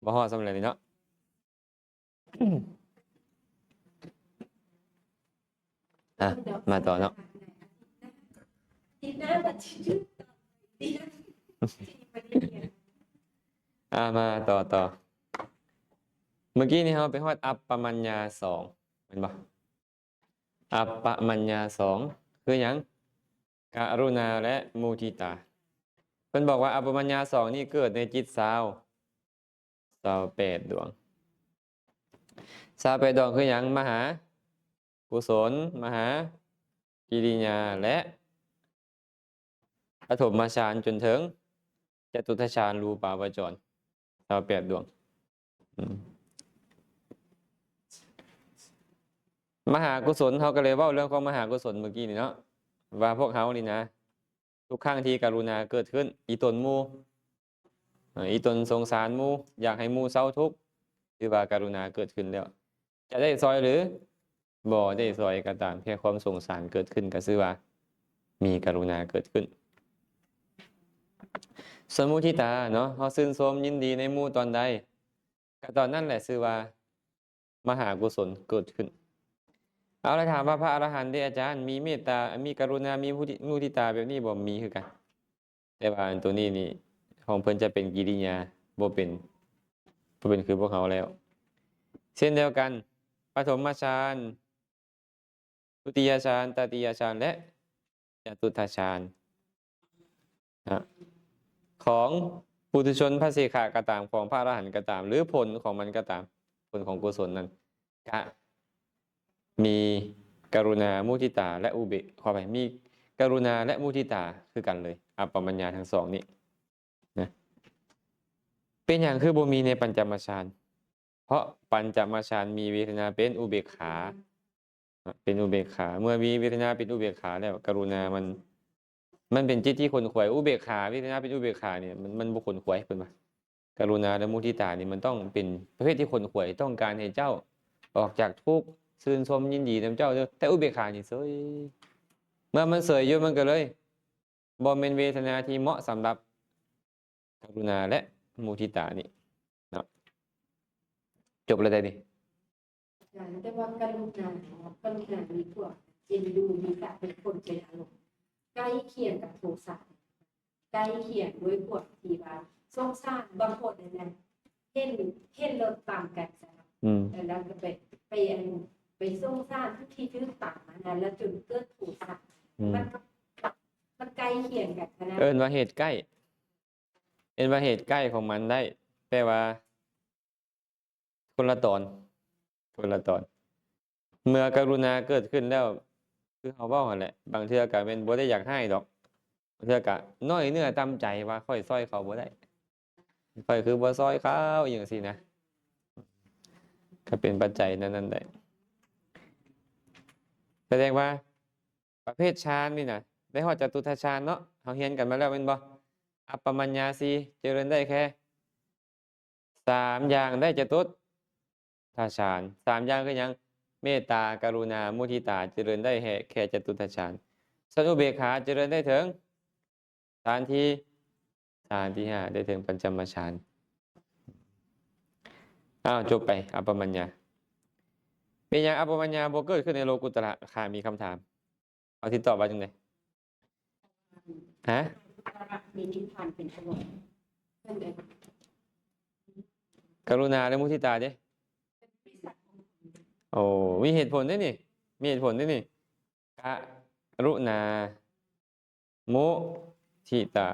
ບໍ່ຮອດສ່ຳໃດນີ້ເນາະ. ອ່ະ ມາຕໍ່ເນາະ. ອ່ະ ມາຕໍ່ ຕໍ່. ເມື່ອກີ້ນີ້ເຮົາໄປຮອດອັບປະມັນຍາສອງ ແມ່ນບໍ່? ອັບປະມັນຍາສອງຄືຫຍັງ? ກະລຸນາ ແລະ ມຸທິຕາ. ເພິ່ນບອກວ່າອັບປະມັນຍາສອງນີ້ເກີດໃນຈິດຊາວ ຊາວແປດດວງ. ຊາວແປດດວງຄືຫຍັງ? ມະຫາກຸສົນ, ມະຫາກິລິຍາ ແລະ ປະຖົມມະຊານຈົນເຖິງຈະຕຸດທະຊານ ຮູປາວະຈອນ ຊາວແປດດວງ. ອືມ ມະຫາກຸສົນ ເຮົາກໍເລີຍເວົ້າເລື່ອງຂອງມະຫາກຸສົນເມື່ອກີ້ນີ້ເນາະ ວ່າພວກເຮົານີ້ນະ ທຸກຄັ້ງທີ່ກະລຸນາເກີດຂຶ້ນ ອີຕົນໝູ່ ເອີ ອີຕົນສົງສານໝູ່ ຢາກໃຫ້ໝູ່ເຊົາທຸກ ຖືວ່າກະລຸນາເກີດຂຶ້ນແລ້ວ. ຈະໄດ້ຊ່ອຍ ຫຼື ບໍ່ໄດ້ຊ່ອຍກໍຕາມ, ແຄ່ຄວາມສົງສານເກີດຂຶ້ນກໍຊື່ວ່າມີກະລຸນາເກີດຂຶ້ນ. ສ່ວນມຸທິຕາເນາະ, ເຮົາຊື່ນຊົມຍິນດີໃນໝູ່ຕອນໃດ ກໍຕອນນັ້ນແຫຼະຊື່ວ່າມະຫາກຸສົນເກີດຂຶ້ນ. ເອົາລະ ຖາມວ່າພະອະລະຫັນເດອາຈານ ມີເມດຕາ ມີກະລຸນາ ມີມຸທິ ມຸທິຕາແບບນີ້ບໍ່? ມີຄືກັນ. ແຕ່ວ່າອັນໂຕນີ້ນີ້ຂອງເພິ່ນຈະເປັນກິລິຍາ ບໍ່ເປັນ ບໍ່ເປັນຄືພວກເຮົາແລ້ວ. ເຊັ່ນດຽວກັນ ປະຖົມມະຊານ, ທຸຕິຍະຊານ, ຕະຕິຍະຊານ ແລະ ຈະຕຸດທະຊານນະ ຂອງປຸຖຸຊົນພະເສຂະກໍຕາມ, ຂອງພະອະລະຫັນກໍຕາມ ຫຼື ຜົນຂອງມັນກໍຕາມ, ຜົນຂອງກຸສົນນັ້ນ ກະມີກະລຸນາ, ມຸທິຕາ ແລະ ອຸເບກ ຂໍອະໄພ ມີກະລຸນາ ແລະ ມຸທິຕາຄືກັນເລີຍ, ອັບປະມັນຍາທັງສອງນີ້ນະ. ເປັນຫຍັງຄືບໍ່ມີໃນປັນຈະມະຊານ? ເພາະປັນຈະມະຊານມີເວທະນາເປັນອຸເບກຂາ, ເປັນອຸເບກຂາ. ເມື່ອມີເວທະນາເປັນອຸເບກຂາແລ້ວ ກະລຸນາມັນ ມັນເປັນຈິດທີ່ຂົນຂວາຍ. ອຸເບກຂາ, ເວທະນາເປັນອຸເບກຂານີ້ ມັນ ມັນບໍ່ຂົນຂວາຍ ເພິ່ນວ່າ. ກະລຸນາ ແລະ ມຸທິຕານີ້ ມັນຕ້ອງເປັນປະເພດທີ່ຂົນຂວາຍ, ຕ້ອງການໃຫ້ເຈົ້າອອກຈາກທຸກ, ຊື່ນຊົມຍິນດີນຳເຈົ້າເດີ້. ແຕ່ອຸເບກຂານີ້ເສີຍ, ເມື່ອມັນເສີຍຢູ່ ມັນກໍເລີຍບໍ່ແມ່ນເວທະນາທີ່ເໝາະສຳລັບກະລຸນາ ແລະ ມຸທິຕານີ້ເນາະ. ຈົບແລ້ວໃດນີ້? ອາຈານ ແຕ່ວ່າກະລຸນາເນາະ, ກະລຸນາມີພວກເອັນດູ, ມີການເປັນຄົນເປັນອາລົມ ໃກ້ຄຽງກັບໂທສະ, ໃກ້ຄຽງດ້ວຍພວກທີ່ວ່າສົງສານ. ບາງຄົນນັ້ນນະ ເຫັນ ເຫັນລົດຕຳກັນຊັ້ນນະ ອືມ ແລ້ວກໍໄປ ໄປ ອັນ ໄປສົງສານຜູ້ທີ່ຖືກຕຳຫັ້ນນະ ແລ້ວຈົນເກີດໂທສະ. ອືມ ມັນ ມັນໃກ້ຄຽງກັນຂະໜາດ ເອີ້ນວ່າເຫດໃກ້. ເອີ້ນວ່າເຫດໃກ້ຂອງມັນໄດ້, ແຕ່ວ່າຄົນລະຕອນ, ຄົນລະຕອນ. ເມື່ອກະລຸນາເກີດຂຶ້ນແລ້ວ ຄືເຮົາເວົ້າຫັ້ນແຫຼະ, ບາງເທື່ອກໍແມ່ນບໍ່ໄດ້ຢາກຮ້າຍດອກ, ບາງເທື່ອກໍນ້ອຍເນື້ອຕ່ຳໃຈວ່າຂ້ອຍຊ່ອຍເຂົາບໍ່ໄດ້, ຂ້ອຍຄືບໍ່ຊ່ອຍເຂົາ ອີ່ຫຍັງຊີ້ນະ, ກໍເປັນປັດໄຈນັ້ນໆໄດ້. ສະແດງວ່າ ປະເພດຊານນີ້ນະ ໄດ້ຮອດຈະຕຸດທະຊານເນາະ, ເຮົາຮຽນກັນມາແລ້ວແມ່ນບໍ່? ອັບປະມັນຍາສີ່ ຈະເລີນໄດ້ແຄ່ສາມຢ່າງ ໄດ້ຈະຕຸດທະຊານ. ສາມຢ່າງຄືຫຍັງ? ເມດຕາ, ກະລຸນາ, ມຸທິຕາ ຈະເລີນໄດ້ແຄ່ ແຄ່ຈະຕຸດທະຊານ. ສ່ວນອຸເບກຂາ ຈະເລີນໄດ້ເຖິງຊານທີ ຊານທີຫ້າ ໄດ້ເຖິງປັນຈະມະຊານ. ອ້າວ ຈົບໄປ ອັບປະມັນຍາ. ເປັນຫຍັງອັບປະມັນຍາບໍ່ເກີດຂຶ້ນໃນໂລກຸດຕະລະ? ຂ້າມີຄຳຖາມ. ເຮົາຊິຕອບວ່າຈັ່ງໃດ? ຮະ? ມີນິບພານເປັນອາລົມ. ກະລຸນາ ແລະ ມຸທິຕາເດ້? ໂອ້ ມີເຫດຜົນເດ້ນີ້, ມີເຫດຜົນເດ້ນີ້. ກະລຸນາ ມຸທິຕາ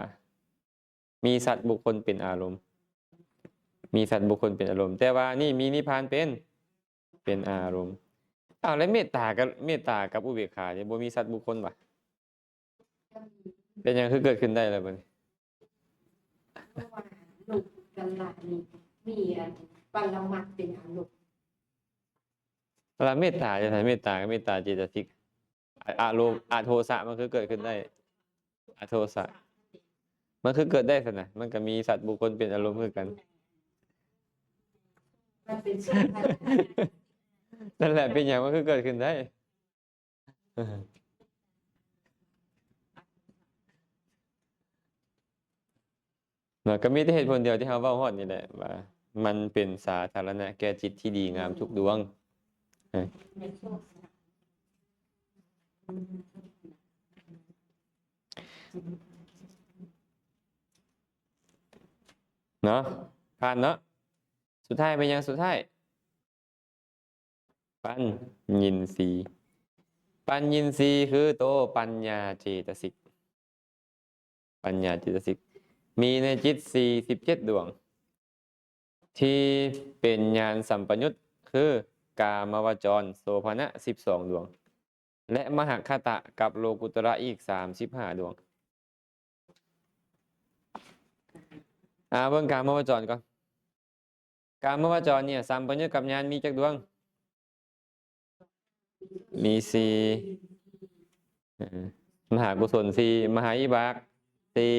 ມີສັດບຸກຄົນເປັນອາລົມ, ມີສັດບຸກຄົນເປັນອາລົມ, ແຕ່ວ່ານີ້ມີນິບພານເປັນ ເປັນອາລົມ. ອ້າວ ແລ້ວເມດຕາກັບ ເມດຕາກັບອຸເບກຂານີ້ບໍ່ມີສັດບຸກຄົນຫວາ? ເປັນຫຍັງຄືເກີດຂຶ້ນໄດ້ລະບັດນີ້? ເພາະວ່າໂລກຸດຕະລະນີ້ມີອັນປະລະມັດເປັນອາລົມ. ລະເມດຕາຈັ່ງໃດ? ເມດຕາ ເມດຕາເຈຕະສິກ. ອາ ອາໂລ ອະໂທສະ ມັນຄືເກີດຂຶ້ນໄດ້? ອະໂທສະ ມັນຄືເກີດໄດ້ຊັ້ນນະ? ມັນກໍມີສັດບຸກຄົນເປັນອາລົມຄືກັນ. ມັນເປັນສ່ວນ ນັ້ນແຫຼະ ເປັນຫຍັງມັນຄືເກີດຂຶ້ນໄດ້? ເນາະ ກໍມີແຕ່ເຫດຜົນດຽວທີ່ເຮົາເວົ້າຮອດນີ້ແຫຼະ ວ່າ ມັນເປັນສາທາລະນະແກ່ຈິດທີ່ດີງາມທຸກດວງ. ເນາະ ຜ່ານເນາະ. ສຸດທ້າຍເປັນຫຍັງ? ສຸດທ້າຍ ປັນຍິນຊີ. ປັນຍິນຊີຄືໂຕປັນຍາເຈຕະສິກ. ປັນຍາເຈຕະສິກ ມີໃນຈິດສີ່ສິບເຈັດດວງ ທີ່ເປັນຍານສຳປະຍຸດ ຄືກາມະວະຈອນ ໂສພະນະ ສິບສອງດວງ ແລະ ມະຫະຄະຕະກັບໂລກຸດຕະລະອີກສາມສິບຫ້າດວງ. ອາ ເບິ່ງກາມະວະຈອນກ່ອນ. ກາມະວະຈອນນີ້ ສຳປະຍຸດກັບຍານມີຈັກດວງ? ມີສີ່. ເອີ ມະຫາກຸສົນສີ່, ມະຫາວິບາກສີ່,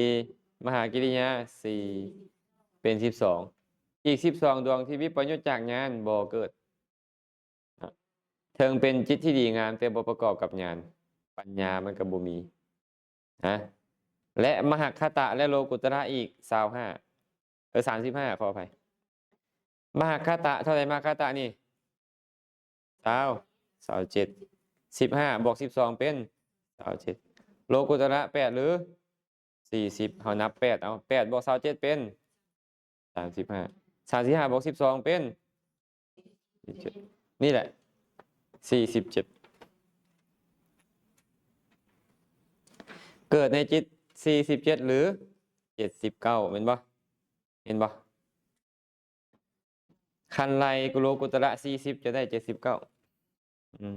ມະຫາກິລິຍາສີ່ ເປັນສິບສອງ. ອີກສິບສອງດວງທີ່ວິປະຍຸດຈາກຍານບໍ່ເກີດ. ເຖິງເປັນຈິດທີ່ດີງາມ ແຕ່ບໍ່ປະກອບກັບຍານ, ປັນຍາມັນກໍບໍ່ມີນະ. ແລະ ມະຫະຄະຕະ ແລະ ໂລກຸດຕະລະອີກຊາວຫ້າ ເອີ ສາມສິບຫ້າ ຂໍອະໄພ. ມະຫະຄະຕະເທົ່າໃດ? ມະຫະຄະຕະນີ້ ຊາວ ຊາວເຈັດ. ສິບຫ້າບວກສິບສອງເປັນຊາວເຈັດ. ໂລກຸດຕະລະແປດ ຫຼື ສີ່ສິບ ເຮົານັບແປດເອົາ. ແປດບວກຊາວເຈັດເປັນ ສາມສິບຫ້າ. ສາມສິບຫ້າບວກສິບສອງເປັນ ນີ້ແຫຼະ ສີ່ສິບເຈັດ. ເກີດໃນຈິດສີ່ສິບເຈັດ ຫຼື ເຈັດສິບເກົ້າ ແມ່ນບໍ່? ເຫັນບໍ່? ຄັນໄລ່ໂລກຸດຕະລະສີ່ສິບ ຈະໄດ້ເຈັດສິບເກົ້າ. ອືມ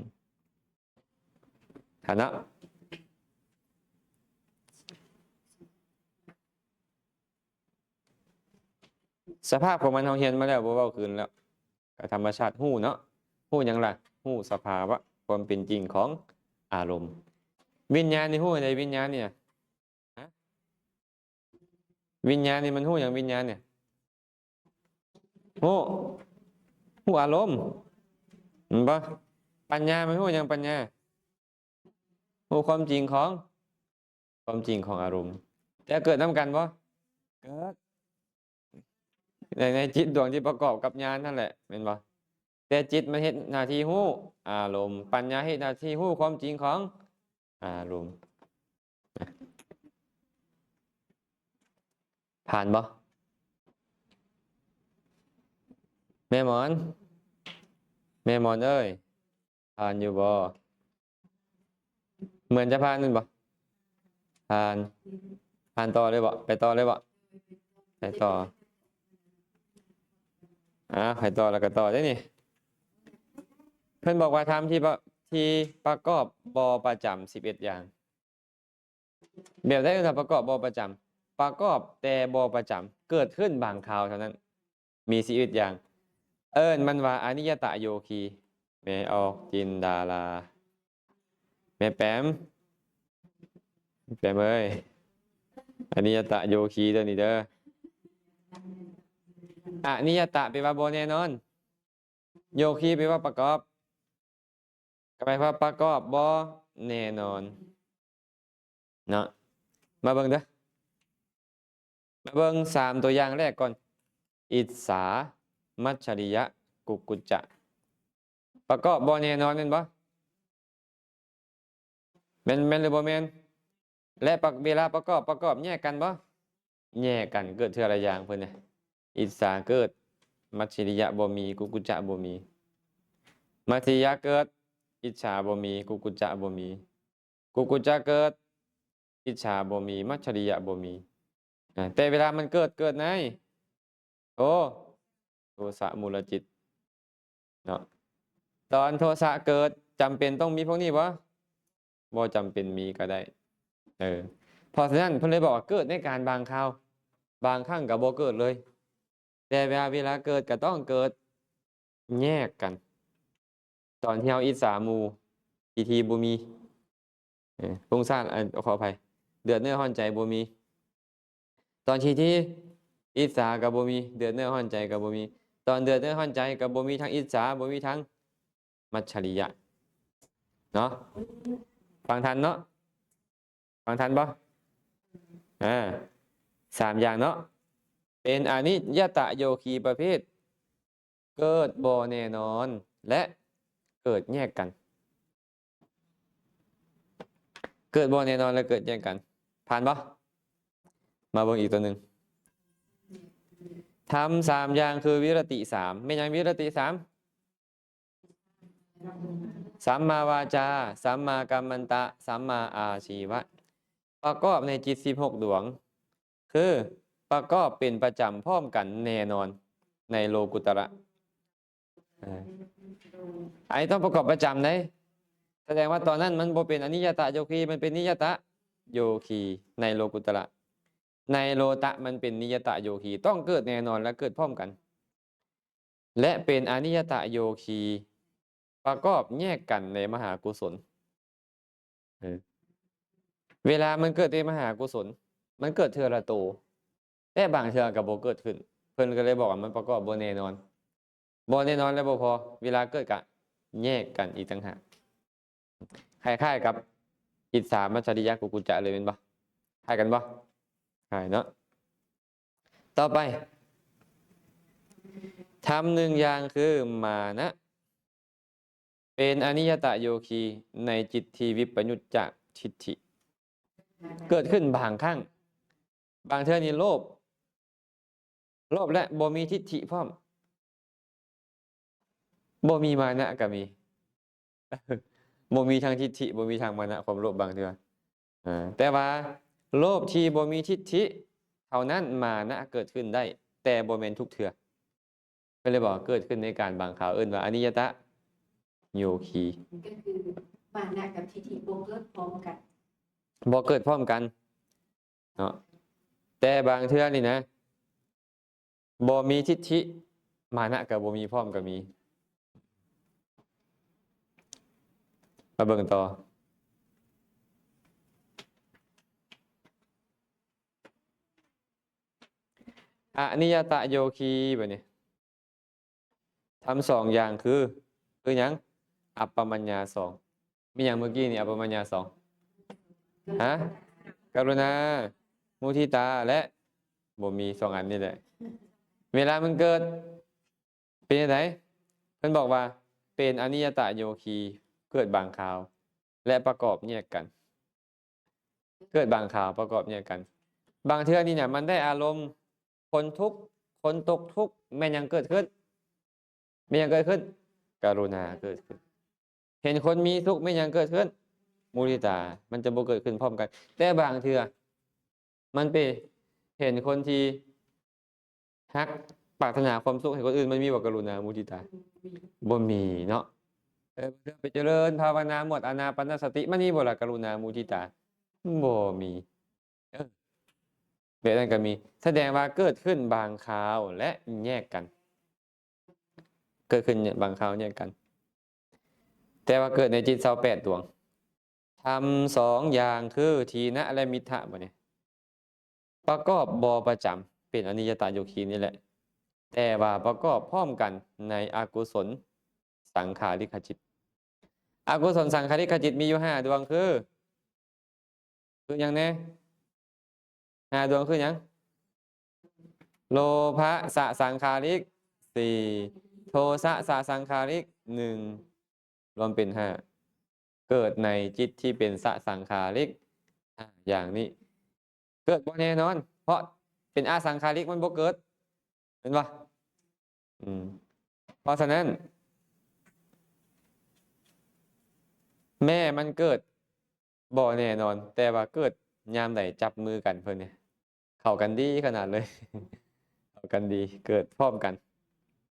ຫັ້ນເນາະ. ສະພາບຂອງມັນເຮົາຮຽນມາແລ້ວ ບໍ່ເວົ້າຄືນແລ້ວ. ກໍທຳມະຊາດຮູ້ເນາະ. ຮູ້ຫຍັງລະ? ຮູ້ສະພາວະຄວາມເປັນຈິງຂອງອາລົມ. ວິນຍານນີ້ຮູ້ໃດ? ວິນຍານນີ້ນະ ຮະ? ວິນຍານນີ້ມັນຮູ້ຫຍັງ? ວິນຍານນີ້ ຮູ້ ຮູ້ອາລົມ ແມ່ນບໍ່? ປັນຍາມັນຮູ້ຫຍັງ? ປັນຍາຮູ້ຄວາມຈິງຂອງ ຄວາມຈິງຂອງອາລົມ. ແຕ່ເກີດນຳກັນບໍ່? ເກີດ ໃນ ໃນຈິດດວງທີ່ປະກອບກັບຍານຫັ້ນແຫຼະ ແມ່ນບໍ່? ແຕ່ຈິດມັນເຮັດໜ້າທີ່ຮູ້ອາລົມ, ປັນຍາເຮັດໜ້າທີ່ຮູ້ຄວາມຈິງຂອງອາລົມ. ຜ່ານບໍ່? ແມ່ໝອນ ແມ່ໝອນເອີຍ ຜ່ານຢູ່ບໍ່? ເໝືອນຈະຜ່ານແມ່ນບໍ່? ຜ່ານ. ຜ່ານຕໍ່ເລີຍບໍ່? ໄປຕໍ່ເລີຍບໍ່? ໄປຕໍ່. ອ່າ ໄປຕໍ່ແລ້ວກໍຕໍ່ໄດ້ນີ້. ເພິ່ນບອກວ່າທຳທີ່ປະ ທີ່ປະກອບບໍ່ປະຈຳສິບເອັດຢ່າງ. ແບບໃດເອີ້ນວ່າປະກອບບໍ່ປະຈຳ? ປະກອບແຕ່ບໍ່ປະຈຳ ເກີດຂຶ້ນບາງຄາວເທົ່ານັ້ນ ມີຊີວິດຢ່າງ ເອີ້ນມັນວ່າອະນິຍະຕະໂຍຄີ. ແມ່ອອກຈິນດາລາ ແມ່ແປມ ແປມເອີຍ ອະນິຍະຕະໂຍຄີເດີນີ້ເດີ. ອະນິຍະຕະແປວ່າບໍ່ແນ່ນອນ. ໂຍຄີແປວ່າປະກອບ ກໍໝາຍຄວາມວ່າປະກອບບໍ່ແນ່ນອນເນາະ. ມາເບິ່ງເດີ ມາເບິ່ງສາມຕົວຢ່າງແລກກ່ອນ ອິດສາ ມັດສະລິຍະ ກຸກຸດຈະ. ປະກອບບໍ່ແນ່ນອນແມ່ນບໍ່? ແມ່ນ ແມ່ນຫຼືບໍ່ແມ່ນ? ແລະ ປະ ເວລາປະກອບ ປະກອບແຍກກັນບໍ່? ແຍກກັນ ເກີດເທື່ອລະຢ່າງເພິ່ນນະ. ອິດສາເກີດ ມັດສະລິຍະບໍ່ມີ ກຸກຸດຈະບໍ່ມີ. ມັດສະລິຍະເກີດ ອິດສາບໍ່ມີ ກຸກຸດຈະບໍ່ມີ. ກຸກຸດຈະເກີດ ອິດສາບໍ່ມີ ມັດສະລິຍະບໍ່ມີ. ນະ ແຕ່ເວລາມັນເກີດ ເກີດໃນ ໂທ ໂທສະມູລະຈິດເນາະ. ຕອນໂທສະເກີດ ຈຳເປັນຕ້ອງມີພວກນີ້ບໍ່? ບໍ່ຈຳເປັນມີກໍໄດ້. ເອີ ເພາະສະນັ້ນເພິ່ນເລີຍບອກວ່າເກີດໃນການບາງຄາວ ບາງຄັ້ງກໍບໍ່ເກີດເລີຍ. ແຕ່ເວລາ ເວລາເກີດກໍຕ້ອງເກີດແຍກກັນ. ຕອນທີ່ເຮົາອິດສາໝູ່ ປີທີບໍ່ມີ ເອີ ປຸງຊາດ ເອີ ຂໍອະໄພ ເດືອດເນື້ອຮ້ອນໃຈບໍ່ມີ. ຕອນທີ່ທີ່ອິດສາກໍບໍ່ມີ ເດືອດເນື້ອຮ້ອນໃຈກໍບໍ່ມີ. ຕອນເດືອດເນື້ອຮ້ອນໃຈກໍບໍ່ມີທັງອິດສາ ບໍ່ມີທັງມັດສະລິຍະເນາະ. ຟັງທັນເນາະ? ຟັງທັນບໍ່? ອາ ສາມຢ່າງເນາະ. ເປັນອະນິດຍະຕະໂຍຄີປະເພດເກີດບໍ່ແນ່ນອນ ແລະ ເກີດແຍກກັນ. ເກີດບໍ່ແນ່ນອນ ແລະ ເກີດແຍກກັນ. ຜ່ານບໍ່? ມາເບິ່ງອີກຕົວໜຶ່ງ. ທຳສາມຢ່າງຄືວິລະຕິສາມ. ແມ່ນຫຍັງວິລະຕິສາມ? ສຳມາວາຈາ, ສຳມາກັມມັນຕະ, ສຳມາອາຊີວະ. ປະກອບໃນຈິດສິບຫົກດວງ ຄືປະກອບເປັນປະຈຳພ້ອມກັນແນ່ນອນໃນໂລກຸດຕະລະ. ເອີ ອັນນີ້ຕ້ອງປະກອບປະຈຳເດ້. ສະແດງວ່າຕອນນັ້ນມັນບໍ່ເປັນອະນິຍະຕະໂຍຄີ, ມັນເປັນນິຍະຕະໂຍຄີໃນໂລກຸດຕະລະ. ໃນໂລຕະມັນເປັນນິຍະຕະໂຍຄີ, ຕ້ອງເກີດແນ່ນອນ ແລະ ເກີດພ້ອມກັນ. ແລະ ເປັນອະນິຍະຕະໂຍຄີປະກອບແຍກກັນໃນມະຫາກຸສົນ. ເອີ ເວລາມັນເກີດແຕ່ມະຫາກຸສົນ ມັນເກີດເທື່ອລະໂຕ, ແຕ່ບາງເທື່ອກໍບໍ່ເກີດຂຶ້ນ. ເພິ່ນກໍເລີຍບອກວ່າມັນປະກອບບໍ່ແນ່ນອນ. ບໍ່ແນ່ນອນແລ້ວບໍ່ພໍ, ເວລາເກີດກະແຍກກັນອີກຕ່າງຫາກ. ຄ້າຍໆກັບອິດສາມັດສະລິຍະກຸກຸຈະເລີຍແມ່ນບໍ່? ຄ້າຍກັນບໍ່? ຄ້າຍເນາະ. ຕໍ່ໄປ ທຳໜຶ່ງຢ່າງຄືມານະ ເປັນອະນິຍະຕະໂຍຄີໃນຈິດທີ່ວິປະຍຸດຈາກທິດຖິ ເກີດຂຶ້ນບາງຄັ້ງ. ບາງເທື່ອນີ້ໂລບ ໂລບ ແລະ ບໍ່ມີທິດຖິພ້ອມ. ບໍ່ມີມານະກໍມີ. ບໍ່ມີທັງທິດຖິ ບໍ່ມີທັງມານະ ຄວາມໂລບບາງເທື່ອ. ເອີ ແຕ່ວ່າໂລບທີ່ບໍ່ມີທິດຖິເທົ່ານັ້ນ ມານະເກີດຂຶ້ນໄດ້, ແຕ່ບໍ່ແມ່ນທຸກເທື່ອ. ເພິ່ນເລີຍບອກເກີດຂຶ້ນໃນການບາງຄາວ, ເອີ້ນວ່າອະນິຍະຕະໂຍຄີ. ກໍຄືມານະກັບທິດຖິບໍ່ເກີດພ້ອມກັນ. ບໍ່ເກີດພ້ອມກັນເນາະ. ແຕ່ບາງເທື່ອນີ້ນະ ບໍ່ມີທິດຖິ ມານະກໍບໍ່ມີພ້ອມກໍມີ. ມາເບິ່ງຕໍ່. ອະນິຍະຕະໂຍຄີ ບາດນີ້ ທຳສອງຢ່າງຄື ຄືຫຍັງ? ອັບປະມັນຍາສອງ. ມີຫຍັງເມື່ອກີ້ນີ້? ອັບປະມັນຍາສອງ. ຮະ? ກະລຸນາ, ມຸທິຕາ ແລະ ບໍ່ມີ ສອງອັນນີ້ແຫຼະ. ເວລາມັນເກີດ ເປັນຈັ່ງໃດ? ເພິ່ນບອກວ່າເປັນອະນິຍະຕະໂຍຄີ ເກີດບາງຄາວ ແລະ ປະກອບແຍກກັນ. ເກີດບາງຄາວ ປະກອບແຍກກັນ. ບາງເທື່ອນີ້ນະ ມັນໄດ້ອາລົມ ຄົນທຸກ ຄົນຕົກທຸກ ແມ່ນຫຍັງເກີດຂຶ້ນ? ແມ່ນຫຍັງເກີດຂຶ້ນ? ກະລຸນາເກີດຂຶ້ນ. ເຫັນຄົນມີສຸກ ແມ່ນຫຍັງເກີດຂຶ້ນ? ມຸທິຕາ. ມັນຈະບໍ່ເກີດຂຶ້ນພ້ອມກັນ. ແຕ່ບາງເທື່ອ ມັນໄປເຫັນຄົນທີ່ຮັກ ປາດຖະໜາຄວາມສຸກໃຫ້ຄົນອື່ນ ມັນມີບໍ່ກະລຸນາມຸທິຕາ? ບໍ່ມີເນາະ. ເອີ ບາງເທື່ອໄປຈະເລີນພາວະນາ ໝວດອານາປານະສະຕິ ມັນມີບໍ່ລະກະລຸນາມຸທິຕາ? ບໍ່ມີ. ເອີ ແບບນັ້ນກໍມີ. ສະແດງວ່າເກີດຂຶ້ນບາງຄາວ ແລະ ແຍກກັນ. ເກີດຂຶ້ນບາງຄາວແຍກກັນ. ແຕ່ວ່າເກີດໃນຈິດຊາວແປດດວງ. ທຳສອງຢ່າງຄືທີນະ ແລະ ມິດທະ ບາດນີ້ ປະກອບບໍ່ປະຈຳ ເປັນອະນິຍະຕະໂຍຄີນີ້ແຫຼະ, ແຕ່ວ່າປະກອບພ້ອມກັນໃນອະກຸສົນສັງຂາລິກຂະຈິດ. ອະກຸສົນສັງຂາລິກຂະຈິດມີຢູ່ຫ້າດວງ ຄື ຄືຫຍັງແດ່? ຫ້າດວງຄືຫຍັງ? ໂລພະສະສັງຂາລິກ ສີ່, ໂທສະສະສັງຂາລິກ ໜຶ່ງ, ລວມເປັນຫ້າ. ເກີດໃນຈິດທີ່ເປັນສະສັງຂາລິກ ຫ້າຢ່າງນີ້ ເກີດບໍ່ແນ່ນອນ, ເພາະເປັນອະສັງຂາລິກມັນບໍ່ເກີດ. ແມ່ນບໍ່? ອືມ ເພາະສະນັ້ນ ແມ່ມັນເກີດບໍ່ແນ່ນອນ, ແຕ່ວ່າເກີດຍາມໃດຈັບມືກັນ ເພິ່ນນີ້ເຂົ້າກັນດີຂະໜາດເລີຍ, ເຂົ້າກັນດີ, ເກີດພ້ອມກັນ,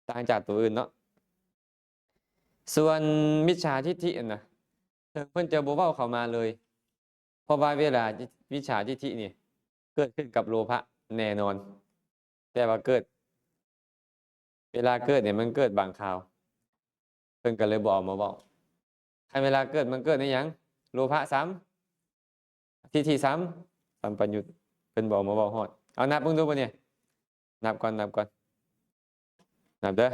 ຕ່າງຈາກຕົວອື່ນເນາະ. ສ່ວນມິດສາທິດຖິຫັ້ນນະ ເຖິງເພິ່ນຈະບໍ່ເວົ້າເຂົ້າມາເລີຍ, ເພາະວ່າເວລາ ມິດສາທິດຖິນີ້ເກີດຂຶ້ນກັບໂລພະແນ່ນອນ, ແຕ່ວ່າເກີດ ເວລາເກີດນີ້ມັນເກີດບາງຄາວ, ເພິ່ນກໍເລີຍບໍ່ເອົາມາເວົ້າ. ຄັນເວລາເກີດມັນເກີດໃນຫຍັງ? ໂລພະຊ້ຳ, ທິດຖິຊ້ຳ, ສັມປະຍຸດ, ເພິ່ນບໍ່ເອົາມາເວົ້າຮອດ. ເອົານັບເບິ່ງດູບາດນີ້, ນັບກ່ອນ, ນັບກ່ອນ. ນັບເດີ.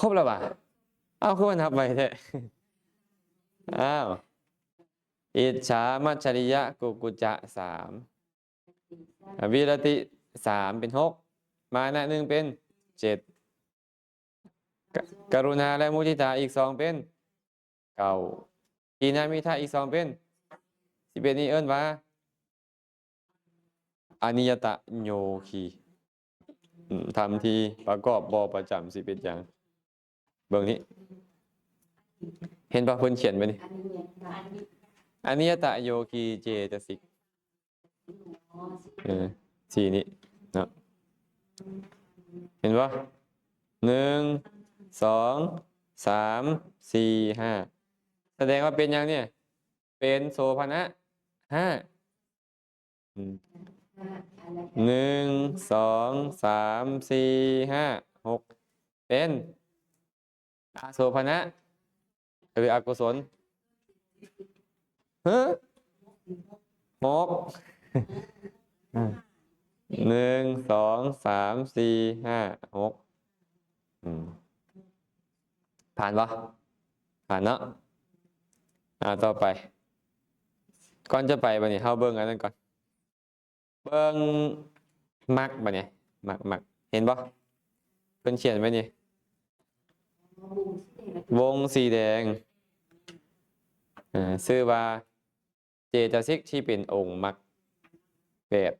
ຄົບແລ້ວຫວາ? ເອົ້າ, ຄືວ່ານັບໄວແທ້? ອ້າວ. ອິດສາ, ມັດສະລິຍະ, ກຸກຸຈະ ສາມ. ອະ ວິລະຕິ ສາມ ເປັນ ຫົກ ມານະ ໜຶ່ງ ເປັນ ເຈັດ ກະ ກະລຸນາ ແລະ ມຸທິຕາ ອີກ ສອງ ເປັນ ເກົ້າ ທີນະມິທະ ອີກ ສອງ ເປັນ ສິບເອັດ ນີ້ເອີ້ນວ່າ ອະນິຍະຕະໂຍຄີ ອືມ ທຳທີ່ປະກອບບໍ່ປະຈຳ ສິບເອັດ ຢ່າງ. ເບິ່ງນີ້ ເຫັນບໍ່ ເພິ່ນຂຽນໄວ້ນີ້ ອະນິຍະຕະໂຍຄີເຈຕະສິກ ເອີ ສີ່ນີ້ເນາະ ເຫັນບໍ່ ໜຶ່ງ ສອງ ສາມ ສີ່ ຫ້າ ສະແດງວ່າເປັນຫຍັງນີ້ ເປັນໂສພະນະ ຫ້າ ອືມ ໜຶ່ງ ສອງ ສາມ ສີ່ ຫ້າ ຫົກ ເປັນອະໂສພະນະ ຫຼື ອະກຸສົນ? ຮະ? ຫົກ ໜຶ່ງ ສອງ ສາມ ສີ່ ຫ້າ ຫົກ ອືມ ຜ່ານບໍ່? ຜ່ານເນາະ. ອາ ຕໍ່ໄປ ກ່ອນຈະໄປ ບັດນີ້ເຮົາເບິ່ງອັນນັ້ນກ່ອນ ເບິ່ງມັກ ບັດນີ້ ມັກ ມັກ ເຫັນບໍ່? ເພິ່ນຂຽນໄວ້ນີ້ ວົງສີແດງ ເອີ ຊື່ວ່າ ເຈຕະສິກທີ່ເປັນອົງມັກແປດ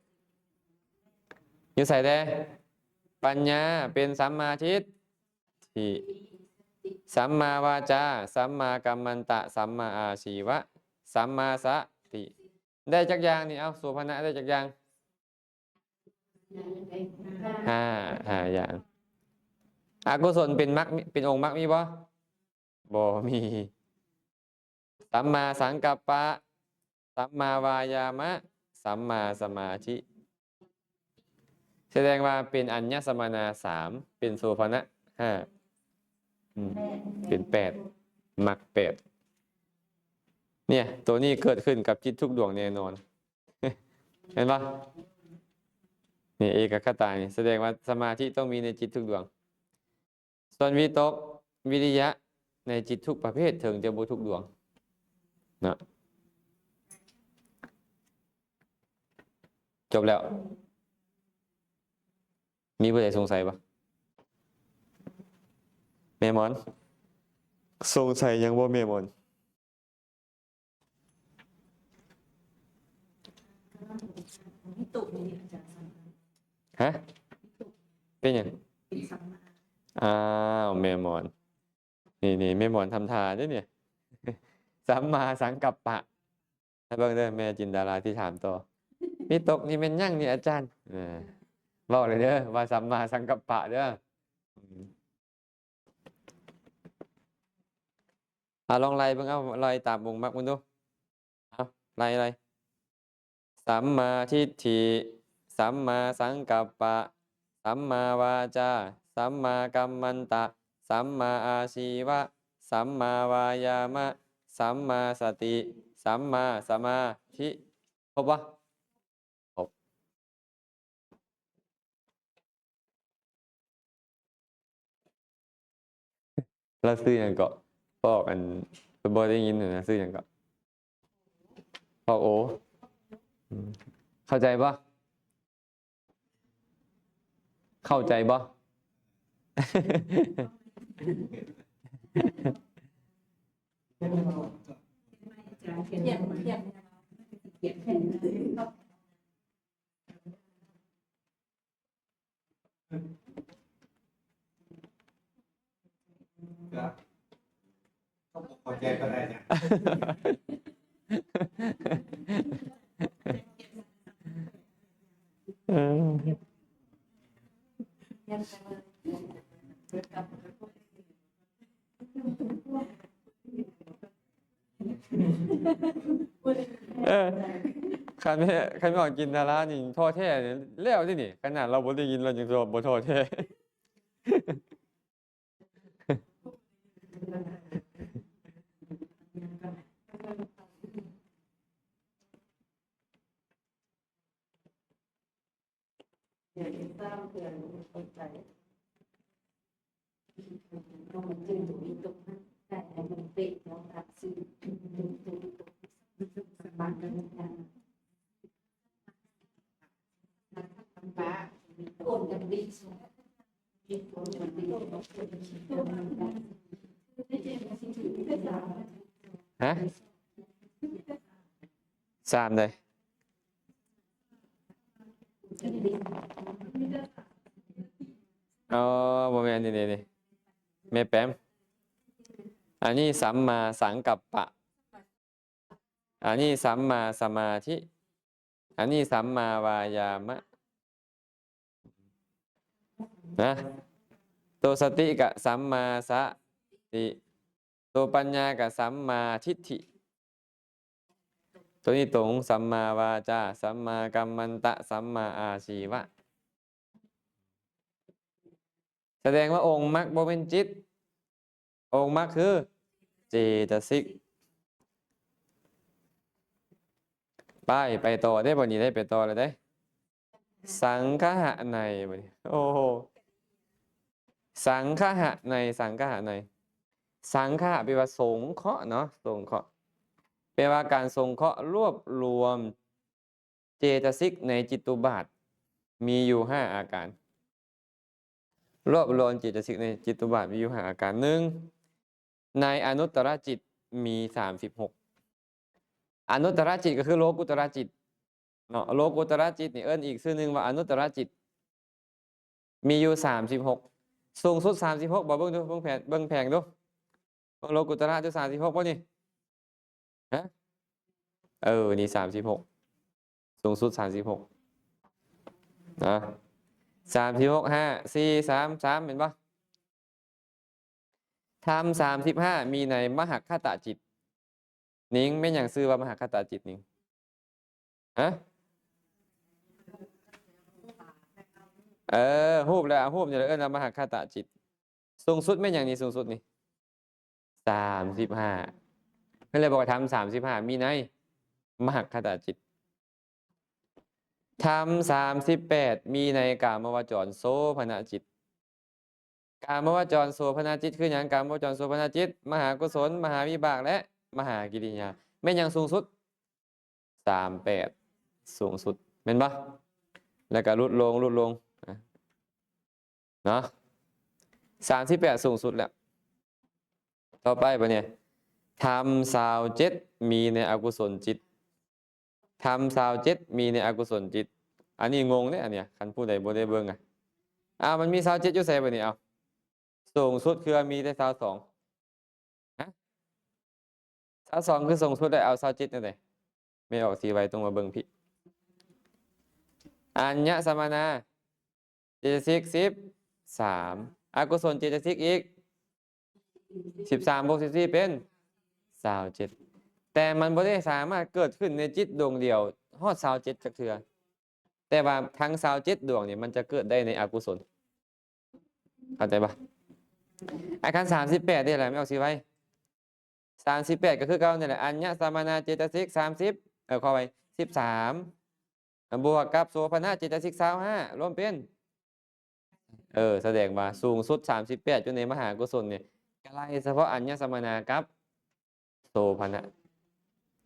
ຢູ່ໃສແດ່? ປັນຍາເປັນສຳມາທິດ ທິ ສຳມາວາຈາ ສຳມາກັມມັນຕະ ສຳມາອາຊີວະ ສຳມາສະຕິ ໄດ້ຈັກຢ່າງນີ້? ເອົາ ໂສພະນະໄດ້ຈັກຢ່າງ? ຫ້າ ຫ້າຢ່າງ. ອະກຸສົນເປັນມັກ ເປັນອົງມັກມີບໍ່? ບໍ່ມີ. ສຳມາສັງກັບປະ ສຳມາວາຍາມະ ສຳມາສະມາທິ ສະແດງວ່າເປັນອັນຍະສະມະນາສາມ ເປັນໂສພະນະຫ້າ ອືມ ເປັນແປດ ມັກແປດ. ເນຍ ໂຕນີ້ເກີດຂຶ້ນກັບຈິດທຸກດວງແນ່ນອນ ເຫັນບໍ່? ນີ້ ເອກະຄະຕານີ້ ສະແດງວ່າສະມາທິຕ້ອງມີໃນຈິດທຸກດວງ. ສ່ວນວິຕົກ ວິລິຍະ ໃນຈິດທຸກປະເພດເຖິງຈະບໍ່ທຸກດວງເນາະ. ຈົບແລ້ວ. ມີຜູ້ໃດສົງໄສບໍ່? ແມ່ໝອນ ສົງໄສຫຍັງບໍ່ແມ່ໝອນ? ຮະ? ເປັນຫຍັງ? ອ້າວ ແມ່ໝອນ ນີ້ໆ ແມ່ໝອນທຳທ່າເດ້ນີ້ ສຳມາສັງກັບປະ. ໃຫ້ເບິ່ງເດີ ແມ່ຈິນດາລາຊິຖາມຕໍ່ ວິຕົກນີ້ແມ່ນຫຍັງນີ້ອາຈານ? ເອີ ເວົ້າເລີຍເດີວ່າສຳມາສັງກັບປະເດີ. ອາ ລອງໄລ່ເບິ່ງ ເອົາ ໄລ່ຕາມອົງມັກເບິ່ງດູ. ເອົາ ໄລ່ ໄລ່ ສຳມາທິດຖິ ສຳມາສັງກັບປະ ສຳມາວາຈາ ສຳມາກັມມັນຕະ ສຳມາອາຊີວະ ສຳມາວາຍາມະ ສຳມາສະຕິ ສຳມາສະມາທິ. ຄົບບໍ່? ຄົບ. ລາວຊື່ຫຍັງເກາະ? ພວກອັນ ບໍ່ໄດ້ຍິນຫັ້ນນະ ຊື່ຫຍັງເກາະ? ພວກໂອ. ອືມ ເຂົ້າໃຈບໍ່? ເຂົ້າໃຈບໍ່? ກໍ ເຂົາບໍ່ເຂົ້າໃຈປານໃດນະ. ເອີ ເອີ ຄັນແມ່ ຄັນແມ່ອອກຈິນດາລານີ້ທໍ້ແທ້ແລ້ວເດ້ນີ້ ຂະໜາດລາວບໍ່ໄດ້ຍິນລາວຍັງບໍ່ທໍ້ແທ້. ສະບາຍ. ຮະ? ສາມໃດ? ອໍ ບໍ່ແມ່ນ ນີ້ ນີ້ ນີ້ ແມ່ແປມ ອັນນີ້ສຳມາສັງກັບປະ ອັນນີ້ສຳມາສະມາທິ ອັນນີ້ສຳມາວາຍາມະນະ ໂຕສະຕິກະສຳມາສະຕິ ໂຕປັນຍາກະສຳມາທິດຖິ ໂຕນີ້ຕົງ ສຳມາວາຈາ ສຳມາກັມມັນຕະ ສຳມາອາຊີວະ. ສະແດງວ່າອົງມັກບໍ່ແມ່ນຈິດ, ອົງມັກຄືເຈຕະສິກ. ໄປ ໄປຕໍ່ເດ້ ບັດນີ້ໄດ້ໄປຕໍ່ແລ້ວເດ້. ສັງຄະຫະໄນ ບັດນີ້ ໂອ້ໂຫ ສັງຄະຫະໄນ ສັງຄະຫະໄນ ສັງຄະຫະແປວ່າສົງເຄາະເນາະ ສົງເຄາະ ແປວ່າການສົງເຄາະລວບລວມເຈຕະສິກໃນຈິດຕຸບາດ ມີຢູ່ຫ້າອາການ. ລວບລວມເຈຕະສິກໃນຈິດຕຸບາດມີຢູ່ຫ້າອາການ. ໜຶ່ງ ໃນອະນຸດຕະລະຈິດມີສາມສິບຫົກ. ອະນຸດຕະລະຈິດກໍຄືໂລກຸດຕະລະຈິດເນາະ. ໂລກຸດຕະລະຈິດນີ້ເອີ້ນອີກຊື່ໜຶ່ງວ່າອະນຸດຕະລະຈິດ ມີຢູ່ສາມສິບຫົກ. ສູງສຸດສາມສິບຫົກບໍ່? ເບິ່ງດູ ເບິ່ງແຜງ ເບິ່ງແຜງດູ. ເບິ່ງໂລກຸດຕະລະຢູ່ສາມສິບຫົກບໍ່ນີ້? ຮະ? ເອີ ນີ້ສາມສິບຫົກ ສູງສຸດສາມສິບຫົກນະ. ສາມສິບຫົກ ຫ້າ ສີ່ ສາມ ສາມ ແມ່ນບໍ່? ທຳສາມສິບຫ້າມີໃນມະຫັກຄະຕະຈິດ. ນິງ ແມ່ນຫຍັງຊື່ວ່າມະຫັກຄະຕະຈິດ ນິງ? ຮະ? ເອີ ຮູບແຫຼະ ເອົາຮູບນີ້ແຫຼະ ເອີ້ນວ່າມະຫັກຄະຕະຈິດ. ສູງສຸດແມ່ນຫຍັງນີ້? ສູງສຸດນີ້ ສາມສິບຫ້າ. ເພິ່ນເລີຍບອກວ່າທຳສາມສິບຫ້າມີໃນມະຫັກຄະຕະຈິດ. ທຳສາມສິບແປດມີໃນກາມະວະຈອນໂສພະນະຈິດ. ກາມະວະຈອນໂສພະນະຈິດຄືຫຍັງ? ກາມະວະຈອນໂສພະນະຈິດ ມະຫາກຸສົນ, ມະຫາວິບາກ ແລະ ມະຫາກິລິຍາ. ແມ່ນຫຍັງສູງສຸດ? ສາມແປດ ສູງສຸດ ແມ່ນບໍ່? ແລ້ວກໍຫຼຸດລົງ ຫຼຸດລົງ ນະ ເນາະ ສາມສິບແປດສູງສຸດແລ້ວ. ຕໍ່ໄປບັດນີ້ ທຳຊາວເຈັດມີໃນອະກຸສົນຈິດ. ທຳຊາວເຈັດມີໃນອະກຸສົນຈິດ. ອັນນີ້ງົງເດ້ ອັນເນີ້ຍ ຄັນຜູ້ໃດບໍ່ໄດ້ເບິ່ງອະ. ອ້າວ ມັນມີຊາວເຈັດຢູ່ໃສບັດນີ້? ເອົ້າ ສູງສຸດຄືວ່າມີແຕ່ຊາວສອງ. ຮະ? ຊາວສອງຄືສູງສຸດ ແລ້ວເອົາຊາວເຈັດແນວໃດ? ແມ່ອອກສີໄວ ຕ້ອງມາເບິ່ງພີ້. ອັນຍະສະມະນາເຈຕະສິກ ສິບສາມ, ອະກຸສົນເຈຕະສິກອີກ ສິບສາມ ບວກ ສິບສີ່ ເປັນ ຊາວເຈັດ. ແຕ່ມັນບໍ່ໄດ້ສາມາດເກີດຂຶ້ນໃນຈິດດວງດຽວຮອດຊາວເຈັດຈັກເທື່ອ. ແຕ່ວ່າທັງຊາວເຈັດດວງນີ້ ມັນຈະເກີດໄດ້ໃນອະກຸສົນ. ເຂົ້າໃຈບໍ່? ອາການສາມສິບແປດນີ້ແຫຼະ ແມ່ອອກສີໄວ. ສາມສິບແປດກໍຄືເກົ່ານີ້ແຫຼະ ອັນຍະສະມະນາເຈຕະສິກ ສາມສິບ ເອີ ຂໍໄວ້ ສິບສາມ ບວກກັບໂສພະນະເຈຕະສິກ ຊາວຫ້າ ລວມເປັນ ເອີ ສະແດງວ່າສູງສຸດ ສາມສິບແປດ ຢູ່ໃນມະຫາກຸສົນນີ້ ກະໄລ່ສະເພາະອັນຍະສະມະນາກັບໂສພະນະ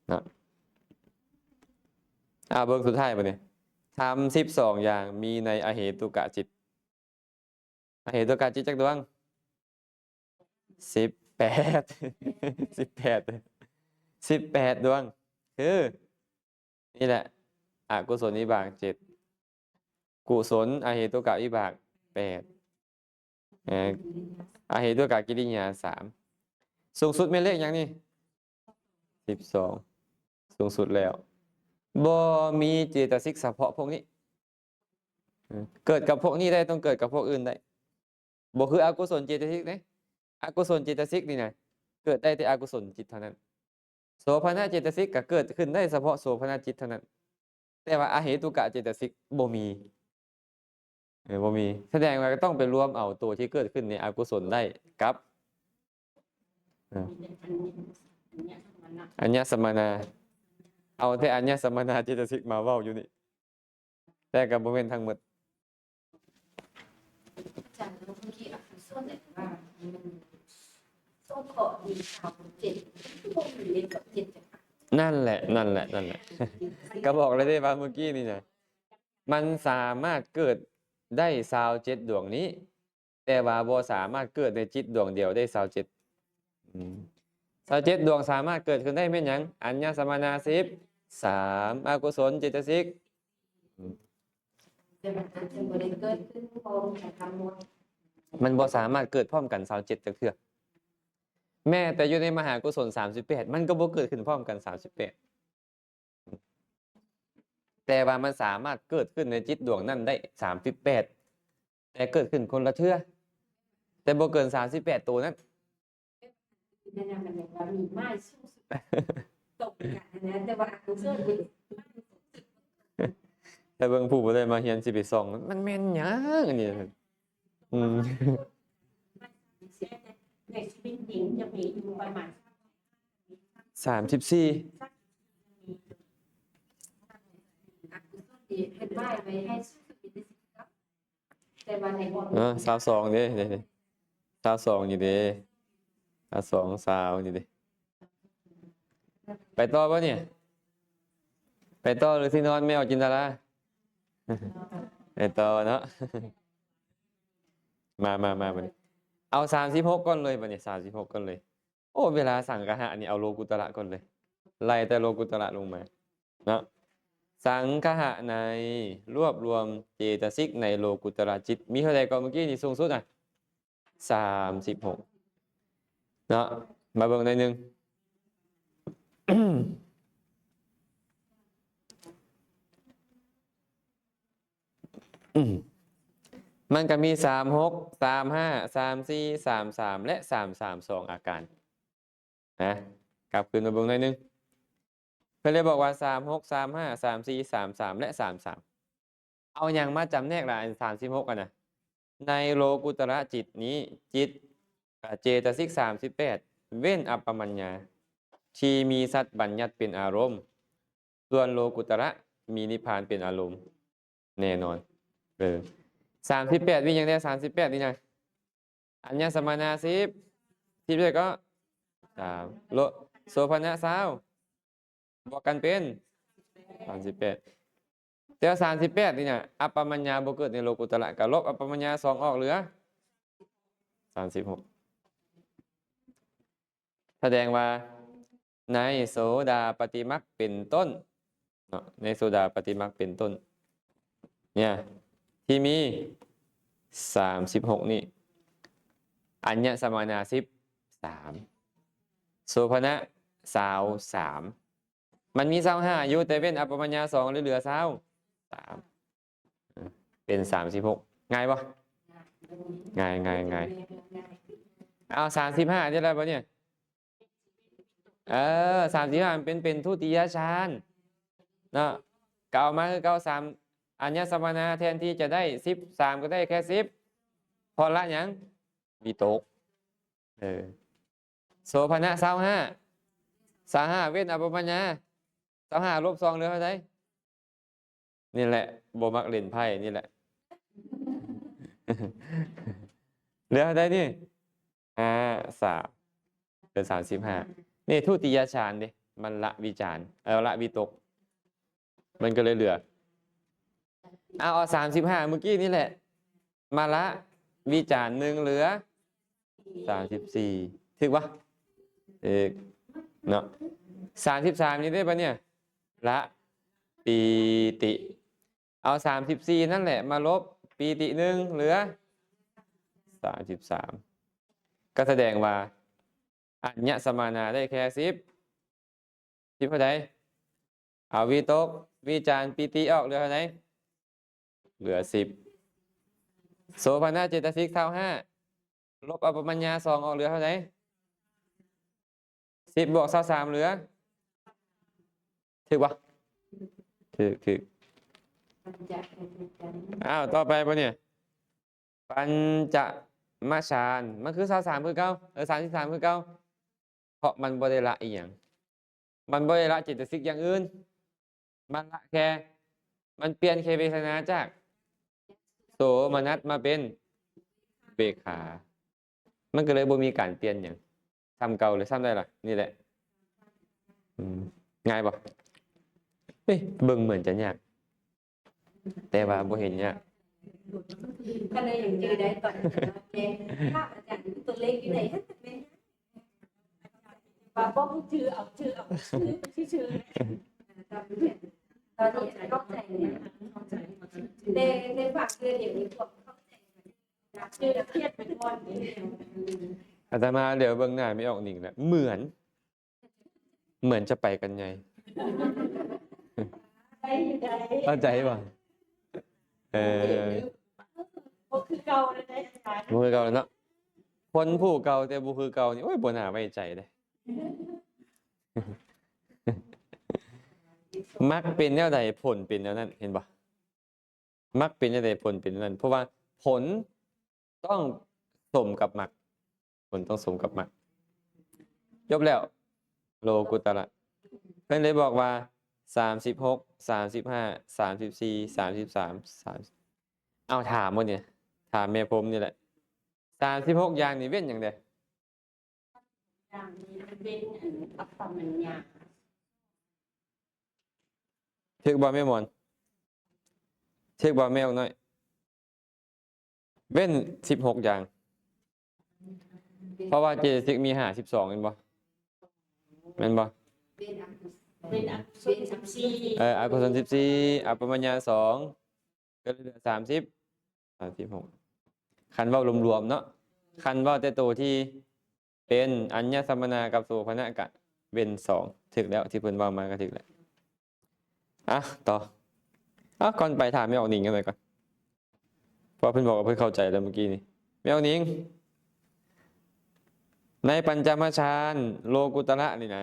ເນາະ. ອາ ເບິ່ງສຸດທ້າຍບັດນີ້ ທຳສິບສອງຢ່າງມີໃນອະເຫຕຸກະຈິດ. ອະເຫຕຸກະຈິດຈັກດວງ? ສິບແປດ ສິບແປດ ສິບແປດດວງ ຄື ນີ້ແຫຼະ ອະກຸສົນວິບາກເຈັດ ກຸສົນອະເຫຕຸກະວິບາກແປດ ເອີ ອະເຫຕຸກະກິລິຍາສາມ. ສູງສຸດແມ່ນເລກຫຍັງນີ້? ສິບສອງ ສູງສຸດແລ້ວ. ບໍ່ມີເຈຕະສິກສະເພາະພວກນີ້. ເກີດກັບພວກນີ້ໄດ້ ຕ້ອງເກີດກັບພວກອື່ນໄດ້. ບໍ່ຄືອະກຸສົນເຈຕະສິກເດ້. ອະກຸສົນເຈຕະສິກນີ້ນະ ເກີດໄດ້ແຕ່ອະກຸສົນຈິດເທົ່ານັ້ນ. ໂສພະນະເຈຕະສິກກໍເກີດຂຶ້ນໄດ້ສະເພາະໂສພະນະຈິດເທົ່ານັ້ນ. ແຕ່ວ່າອະເຫຕຸກະເຈຕະສິກບໍ່ມີ. ເອີ ບໍ່ມີ. ສະແດງວ່າກໍຕ້ອງໄປລວມເອົາໂຕທີ່ເກີດຂຶ້ນໃນອະກຸສົນໄດ້ກັບ ເອີ ອັນຍະສະມະນາ. ເອົາແຕ່ອັນຍະສະມະນາເຈຕະສິກມາເວົ້າຢູ່ນີ້. ແຕ່ກໍບໍ່ແມ່ນທັງໝົດ. ນັ້ນແຫຼະ ນັ້ນແຫຼະ ນັ້ນແຫຼະ. ກໍບອກແລ້ວເດ້ວ່າມື້ກີ້ນີ້ນະ ມັນສາມາດເກີດໄດ້ຊາວເຈັດດວງນີ້ ແຕ່ວ່າບໍ່ສາມາດເກີດໃນຈິດດວງດຽວໄດ້ຊາວເຈັດ. ອືມ ຊາວເຈັດດວງສາມາດເກີດຂຶ້ນໄດ້ແມ່ນຫຍັງ? ອັນຍະສະມະນາສິບສາມ ອະກຸສົນເຈຕະສິກ ອືມ ແຕ່ມັນອາດຈະບໍ່ໄດ້ເກີດຂຶ້ນພ້ອມກັນທັງໝົດ ມັນບໍ່ສາມາດເກີດພ້ອມກັນຊາວເຈັດຈັກເທື່ອ. ແມ້ແຕ່ຢູ່ໃນມະຫາກຸສົນສາມສິບແປດ ມັນກໍບໍ່ເກີດຂຶ້ນພ້ອມກັນສາມສິບແປດ. ແຕ່ວ່າມັນສາມາດເກີດຂຶ້ນໃນຈິດດວງນັ້ນໄດ້ສາມສິບແປດ ແຕ່ເກີດຂຶ້ນຄົນລະເທື່ອ ແຕ່ບໍ່ເກີນສາມສິບແປດໂຕນັ້ນ. ນັ້ນນະ ມັນຍັງວ່າມີໝາຍສູງສຸດ ຕົກກັນນະ ແຕ່ວ່າອະກຸສົນນີ້ ແຕ່ເບິ່ງຜູ້ບໍ່ໄດ້ມາຮຽນຊິໄປສ່ອງ ມັນແມ່ນຫຍັງອັນນີ້? ອືມ ໃນຊີວິດຈິງຈະມີຢູ່ປະມານ ສາມສິບສີ່ ອະກຸສົນນີ້ເພິ່ນໝາຍໄວ້ໃຫ້ສູງສຸດ ແຕ່ວ່າໃນບ່ອນ ເອີ ຊາວສອງເດ້ ເດ້ ເດ້ ຊາວສອງນີ້ເດ້ ຊາວສອງ ຊາວນີ້ເດ້. ໄປຕໍ່ບໍ່ນີ້? ໄປຕໍ່ ຫຼືຊິນອນແມວຈິນດາລາ? ໄປຕໍ່ເນາະ. ມາ ມາ ມາ ບັດນີ້ ເອົາສາມສິບຫົກກ່ອນເລີຍ ບັດນີ້ ສາມສິບຫົກກ່ອນເລີຍ. ໂອ້ ເວລາສັງຄະຫະນີ້ເອົາໂລກຸດຕະລະກ່ອນເລີຍ ໄລ່ແຕ່ໂລກຸດຕະລະລົງມາເນາະ. ສັງຄະຫະໃນ ລວບລວມເຈຕະສິກໃນໂລກຸດຕະລະຈິດ ມີເທົ່າໃດກໍເມື່ອກີ້ນີ້? ສູງສຸດນະ ສາມສິບຫົກເນາະ. ມາເບິ່ງໜ້ອຍໜຶ່ງ ອືມ ມັນກໍມີ ສາມຫົກ ສາມຫ້າ ສາມສີ່ ສາມສາມ ແລະ ສາມສາມ ສອງອາການນະ. ກັບຄືນມາເບິ່ງໜ້ອຍໜຶ່ງ ເພິ່ນເລີຍບອກວ່າ ສາມຫົກ ສາມຫ້າ ສາມສີ່ ສາມສາມ ແລະ ສາມສາມ. ເອົາຫຍັງມາຈຳແນກລະ ອັນສາມສິບຫົກຫັ້ນນະ? ໃນໂລກຸດຕະລະຈິດນີ້ ຈິດ ເຈຕະສິກສາມສິບແປດ ເວັ້ນອັບປະມັນຍາ ທີ່ມີສັດບັນຍັດເປັນອາລົມ, ສ່ວນໂລກຸດຕະລະມີນິບພານເປັນອາລົມ ແນ່ນອນ. ເອີ ສາມສິບແປດ ມີຫຍັງແດ່? ສາມສິບແປດ ນີ້ນະ ອັນຍະສະມະນາສິບ ສິບເທົ່າໃດກໍ ສາມ ໂລ ໂສພະນະ ຊາວ ບວກກັນເປັນ ສາມສິບແປດ. ແຕ່ວ່າ ສາມສິບແປດ ນີ້ນະ ອັບປະມັນຍາບໍ່ເກີດໃນໂລກຸດຕະລະ ກໍລົບອັບປະມັນຍາສອງອອກ ເຫຼືອ ສາມສິບຫົກ. ສະແດງວ່າໃນໂສດາປະຕິມັກເປັນຕົ້ນເນາະ ໃນໂສດາປະຕິມັກເປັນຕົ້ນ ເນຍ ທີ່ມີ ສາມສິບຫົກ ນີ້ ອັນຍະສະມະນາສິບສາມ ໂສພະນະຊາວສາມ ມັນມີຊາວຫ້າຢູ່ ແຕ່ເວັ້ນອັບປະມັນຍາສອງ ເຫຼືອຊາວສາມ ເປັນສາມສິບຫົກ. ງ່າຍບໍ່? ງ່າຍ ງ່າຍ ງ່າຍ. ເອົາ ສາມສິບຫ້າ ນີ້ແຫຼະບັດນີ້ ເອີ ສາມສິບຫ້າ ມັນເປັນ ເປັນທຸຕິຍະຊານເນາະ ກໍເອົາມາຄືເກົ່າ ສາມ ອັນຍະສະມະນາ ແທນທີ່ຈະໄດ້ສິບສາມ ກໍໄດ້ແຄ່ສິບ ເພາະລະຫຍັງ? ວິຕົກ. ເອີ ໂສພະນະ ຊາວຫ້າ ຊາວຫ້າ ເວັ້ນອັບປະມັນຍາ ຊາວຫ້າ ລົບສອງ ເຫຼືອເທົ່າໃດ? ນີ້ແຫຼະ ບໍ່ມັກຫຼິ້ນໄພ້ນີ້ແຫຼະ ເຫຼືອເທົ່າໃດນີ້? ຫ້າ ສາມ ເຫຼືອສາມສິບຫ້າ. ນີ້ທຸຕິຍະຊານເດ້ ມັນລະວິຈານ ເອີ ລະວິຕົກ ມັນກໍເລີຍເຫຼືອ ເອົາ ເອົາສາມສິບຫ້າມື້ກີ້ນີ້ແຫຼະ ມາລະວິຈານໜຶ່ງ ເຫຼືອສາມສິບສີ່ ຖືກບໍ່? ຖືກເນາະ. ສາມສິບສາມນີ້ເດ້ບັດນີ້ ລະປີຕິ ເອົາສາມສິບສີ່ນັ້ນແຫຼະມາລົບປີຕິໜຶ່ງ ເຫຼືອສາມສິບສາມ ກໍສະແດງວ່າອັນຍະສະມະນາໄດ້ແຄ່ສິບ ສິບເທົ່າໃດ? ເອົາວິຕົກ ວິຈານ ປີຕິອອກ ເຫຼືອເທົ່າໃດ? ເຫຼືອສິບ. ໂສພະນະເຈຕະສິກ ຊາວຫ້າ ລົບອັບປະມັນຍາສອງອອກ ເຫຼືອເທົ່າໃດ? ສິບບວກຊາວສາມ ເຫຼືອ ຖືກບໍ່? ຖືກ ຖືກ. ອ້າວ ຕໍ່ໄປບໍ່ນີ້? ປັນຈະມະຊານ ມັນຄືຊາວສາມຄືເກົ່າ ເອີ ສາມສິບສາມຄືເກົ່າ ເພາະມັນບໍ່ໄດ້ລະອີ່ຫຍັງ ມັນບໍ່ໄດ້ລະເຈຕະສິກຢ່າງອື່ນ ມັນລະແຄ່ ມັນປ່ຽນແຄ່ເວທະນາຈາກໂສມະນັດມາເປັນເບກຂາ ມັນກໍເລີຍບໍ່ມີການປ່ຽນຫຍັງ ສ່ຳເກົ່າເລີຍ ສ່ຳໃດລະ? ນີ້ແຫຼະ. ອືມ ງ່າຍບໍ່? ເອີຍ ເບິ່ງເໝືອນຈະຍາກ. ແຕ່ວ່າບໍ່ເຫັນຍາກ. ກໍເລີຍຍັງຈື່ໄດ້ຕອນນີ້ເນາະ ແຕ່ພາບອາຈານຕົວເລກຢູ່ໃນຫັ້ນແມ່ນ ວ່າບໍ່ຮູ້ຈື່ເອົາ ຈື່ເອົາຊື່ໆ ຕອນນີ້ເຂົ້າໃຈແລ້ວ ແຕ່ ແຕ່ຝາກເທື່ອດຽວນີ້ພວກເຂົ້າໃຈ ອາດຕະມາຫຼຽວເບິ່ງໜ້າແມ່ອອກນິງແລ້ວ ເໝືອນ ເໝືອນຈະໄປກັນໃຫຍ່ ໄດ້ຢູ່ ໄດ້ ເຂົ້າໃຈບໍ່? ເອີ ບໍ່ຄືເກົ່າແລ້ວເດ້ອາຈານ ບໍ່ຄືເກົ່າແລ້ວເນາະ ຄົນຜູ້ເກົ່າແຕ່ບໍ່ຄືເກົ່ານີ້ ໂອ້ຍ ບໍ່ໜ້າໄວ້ໃຈເດ້. ມັກເປັນແນວໃດ ຜົນເປັນແນວນັ້ນ ເຫັນບໍ່? ມັກເປັນຈັ່ງໃດ ຜົນເປັນນັ້ນ ເພາະວ່າຜົນຕ້ອງສົມກັບມັກ ຜົນຕ້ອງສົມກັບມັກ. ຈົບແລ້ວ ໂລກຸດຕະລະ ເພິ່ນເລີຍບອກວ່າ ສາມສິບຫົກ ສາມສິບຫ້າ ສາມສິບສີ່ ສາມສິບສາມ ສາມ ເອົາ ຖາມມື້ນີ້ ຖາມແມ່ພົມນີ້ແຫຼະ ສາມສິບຫົກຢ່າງນີ້ເວັ້ນຫຍັງແດ່? ຢ່າງນີ້ມັນເປັນອັນອັບປະມັນຍາ ຖືກບໍ່ແມ່ໝອນ? ຖືກບໍ່ແມ່ອອກນ້ອຍ? ເວັ້ນສິບຫົກຢ່າງ ເພາະວ່າເຈຕະສິກມີຫ້າສິບສອງແມ່ນບໍ່? ແມ່ນບໍ່? ເປັນອະ ເປັນອະກຸສົນສິບສີ່ ເອີ ອະກຸສົນສິບສີ່ ອັບປະມັນຍາສອງ ກໍເຫຼືອສາມສິບ ສາມສິບຫົກ ຄັນເວົ້າລວມໆເນາະ ຄັນເວົ້າແຕ່ໂຕທີ່ເປັນອັນຍະສະມະນາກັບໂສພະນະກະເວັ້ນສອງ ຖືກແລ້ວ ທີ່ເພິ່ນເວົ້າມາກະຖືກແລ້ວ. ອ່ະ ຕໍ່ ອ່ະ ກ່ອນໄປຖາມແມ່ອອກນິງກັນໜ້ອຍກ່ອນ ເພາະເພິ່ນບອກວ່າເພິ່ນເຂົ້າໃຈແລ້ວມື້ກີ້ນີ້ ແມ່ອອກນິງ ໃນປັນຈະມະຊານໂລກຸດຕະລະນີ້ນະ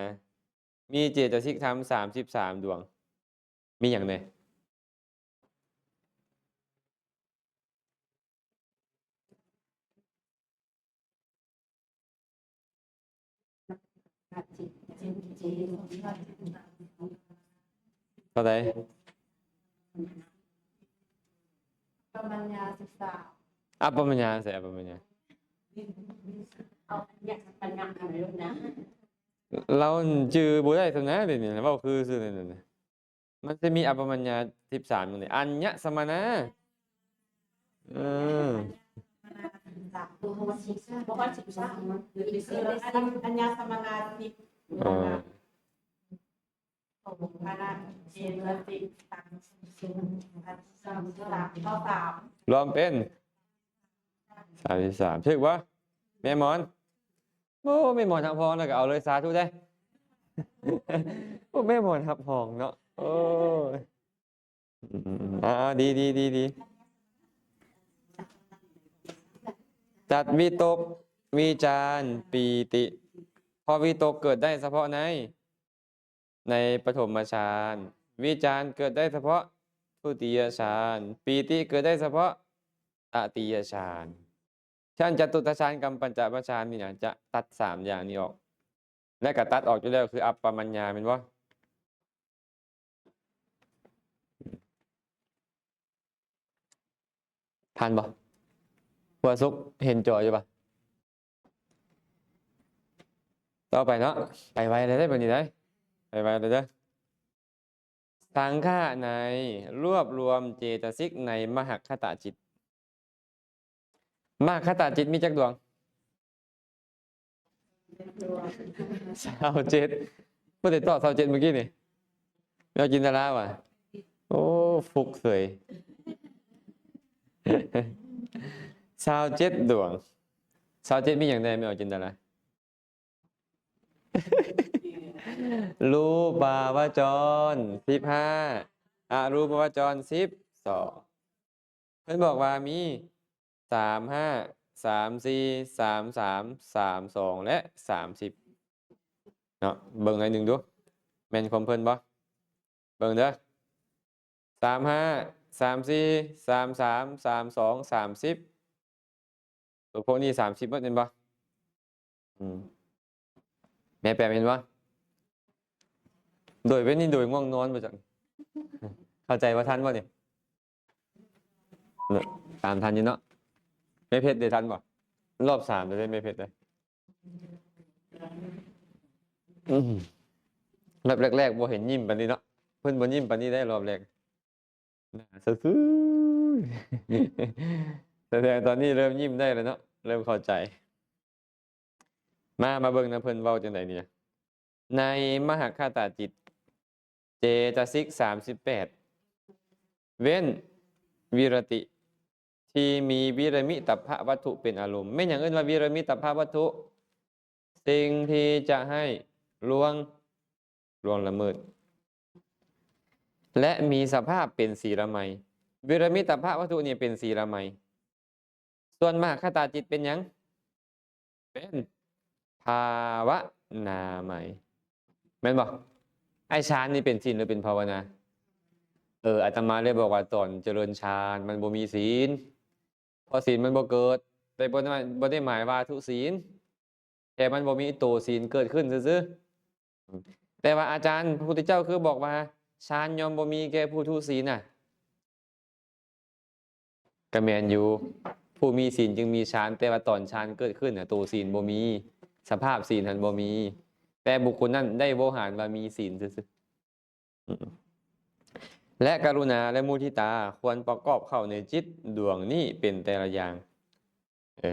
ມີເຈຕະສິກທຳສາມສິບສາມດວງ ມີຫຍັງແດ່? ເທົ່າໃດ? ອັບປະມັນຍາສິບສາມ ອັບປະມັນຍາ ໃສ່ອັບປະມັນຍາ ເອົາອັນຍະສະມະນະນະລູກນະ ລາວຈື່ບໍ່ໄດ້ຊຳນະ ດຽວນີ້ເວົ້າຄືຊື່ນັ້ນນະ ມັນຊິມີອັບປະມັນຍາສິບສາມ ອັນຍະສະມະນາ ເອີ ບໍ່ຮອດສິບສາມ ບໍ່ຮອດສິບສາມ ອັນຍະສະມະນາສິບ ເອີ ລວມເປັນສາມສິບສາມ ຖືກບໍ່ ແມ່ໝອນ? ໂອ້ ແມ່ໝອນຮັບຮອງແລ້ວກໍເອົາເລີຍ ສາທຸເດີ້. ໂອ້ ແມ່ໝອນຮັບຮອງເນາະ ໂອ້ຍ ອືມ ອ່າ ດີໆໆໆ ຈັດວິຕົກ ວິຈານ ປີຕິ ເພາະວິຕົກເກີດໄດ້ສະເພາະໃນ ໃນປະຖົມມະຊານ, ວິຈານເກີດໄດ້ສະເພາະທຸຕິຍະຊານ, ປີຕິເກີດໄດ້ສະເພາະຕະຕິຍະຊານ. ຊັ້ນຈະຕຸດຕະຊານກັບປັນຈະມະຊານນີ້ນະ ຈະຕັດສາມຢ່າງນີ້ອອກ ແລະກະຕັດອອກຢູ່ແລ້ວ ຄືອັບປະມັນຍາ ແມ່ນບໍ່? ທັນບໍ່? ຫົວສຸກເຫັນຈໍຢູ່ບໍ່? ຕໍ່ໄປເນາະ ໄປໄວເລີຍເດີ້ ບັດນີ້ເດີ້ ໄປໄວເລີຍເດີ້. ສັງຂະໃນ ລວບລວມເຈຕະສິກໃນມະຫັກຄະຕະຈິດ. ມະຫັກຄະຕະຈິດມີຈັກດວງ? ຊາວເຈັດ. ຜູ້ໃດຕອບຊາວເຈັດມື້ກີ້ນີ້? ແມ່ອອກຈິນດາລາຫວາ? ໂອ້ ຟຸກເສີຍ. ຊາວເຈັດດວງ. ຊາວເຈັດມີຫຍັງແດ່ ແມ່ອອກຈິນດາລາ? ຮູບປະວະຈອນສິບຫ້າ ອະຮູບປະວະຈອນສິບສອງ. ເພິ່ນບອກວ່າມີ ສາມຫ້າ ສາມສີ່ ສາມສາມ ສາມສອງ ແລະ ສາມສິບ ເນາະ. ເບິ່ງໜ້ອຍໜຶ່ງດູ ແມ່ນຄວາມເພິ່ນບໍ່? ເບິ່ງເດີ້ ສາມຫ້າ ສາມສີ່ ສາມສາມ ສາມສອງ ສາມສິບ. ໂຕພວກນີ້ສາມສິບໝົດແມ່ນບໍ່? ອືມ ແມ່ແປມເຫັນບໍ່? ໂດຍເປັນນີ້ໂດຍງ່ວງນອນບໍ່ຈັກ. ເຂົ້າໃຈບໍ່ທັນບໍ່ນີ້? ຕາມທັນຢູ່ເນາະ. ແມ່ເພັດເດ ທັນບໍ່? ລອບສາມເດ້ແມ່ເພັດເດ້. ອືມ ແບບແລກໆບໍ່ເຫັນຍິ້ມປານນີ້ເນາະ. ເພິ່ນບໍ່ຍິ້ມປານນີ້ໄດ໋ ລອບແລກ. ໜ້າຊື່ໆ ແຕ່ຕອນນີ້ເລີ່ມຍິ້ມໄດ້ແລ້ວເນາະ ເລີ່ມເຂົ້າໃຈ. ມາ ມາເບິ່ງນຳເພິ່ນເວົ້າຈັ່ງໃດນີ້ນະ. ໃນມະຫະຄະຕາຈິດ ເຈຕະສິກສາມສິບແປດ ເວັ້ນວິລະຕິ ທີ່ມີວິລະມິຕະພະວັດຖຸເປັນອາລົມ. ແມ່ນຫຍັງເອີ້ນວ່າວິລະມິຕະພະວັດຖຸ? ສິ່ງທີ່ຈະໃຫ້ລ່ວງ ລ່ວງລະເມີດ ແລະ ມີສະພາບເປັນສີລະໄມ. ວິລະມິຕະພະວັດຖຸນີ້ເປັນສີລະໄມ. ສ່ວນມະຫະຄະຕາຈິດເປັນຫຍັງ? ເປັນພາວະນາໄມ ແມ່ນບໍ່? ໄອ້ຊານນີ້ເປັນສິນ ຫຼື ເປັນພາວະນາ? ເອີ ອາດຕະມາເລີຍບອກວ່າຕອນຈະເລີນຊານມັນບໍ່ມີສິນ ເພາະສິນມັນບໍ່ເກີດ ແຕ່ບໍ່ໄດ້ ບໍ່ໄດ້ໝາຍວ່າທຸສິນ ແຕ່ມັນບໍ່ມີໂຕສິນເກີດຂຶ້ນຊື່ໆ. ແຕ່ວ່າອາຈານ ພະພຸດທະເຈົ້າຄືບອກວ່າ ຊານຍ່ອມບໍ່ມີແກ່ຜູ້ທຸສິນນະ. ກະແມ່ນຢູ່ ຜູ້ມີສິນຈຶ່ງມີຊານ ແຕ່ວ່າຕອນຊານເກີດຂຶ້ນນະ ໂຕສິນບໍ່ມີ ສະພາບສິນຫັ້ນບໍ່ມີ ແຕ່ບຸກຄົນນັ້ນໄດ້ໂວຫານວ່າມີສິນຊື່ໆ. ອືມ ແລະ ກະລຸນາ ແລະ ມຸທິຕາ ຄວນປະກອບເຂົ້າໃນຈິດດວງນີ້ເປັນແຕ່ລະຢ່າງ. ເອີ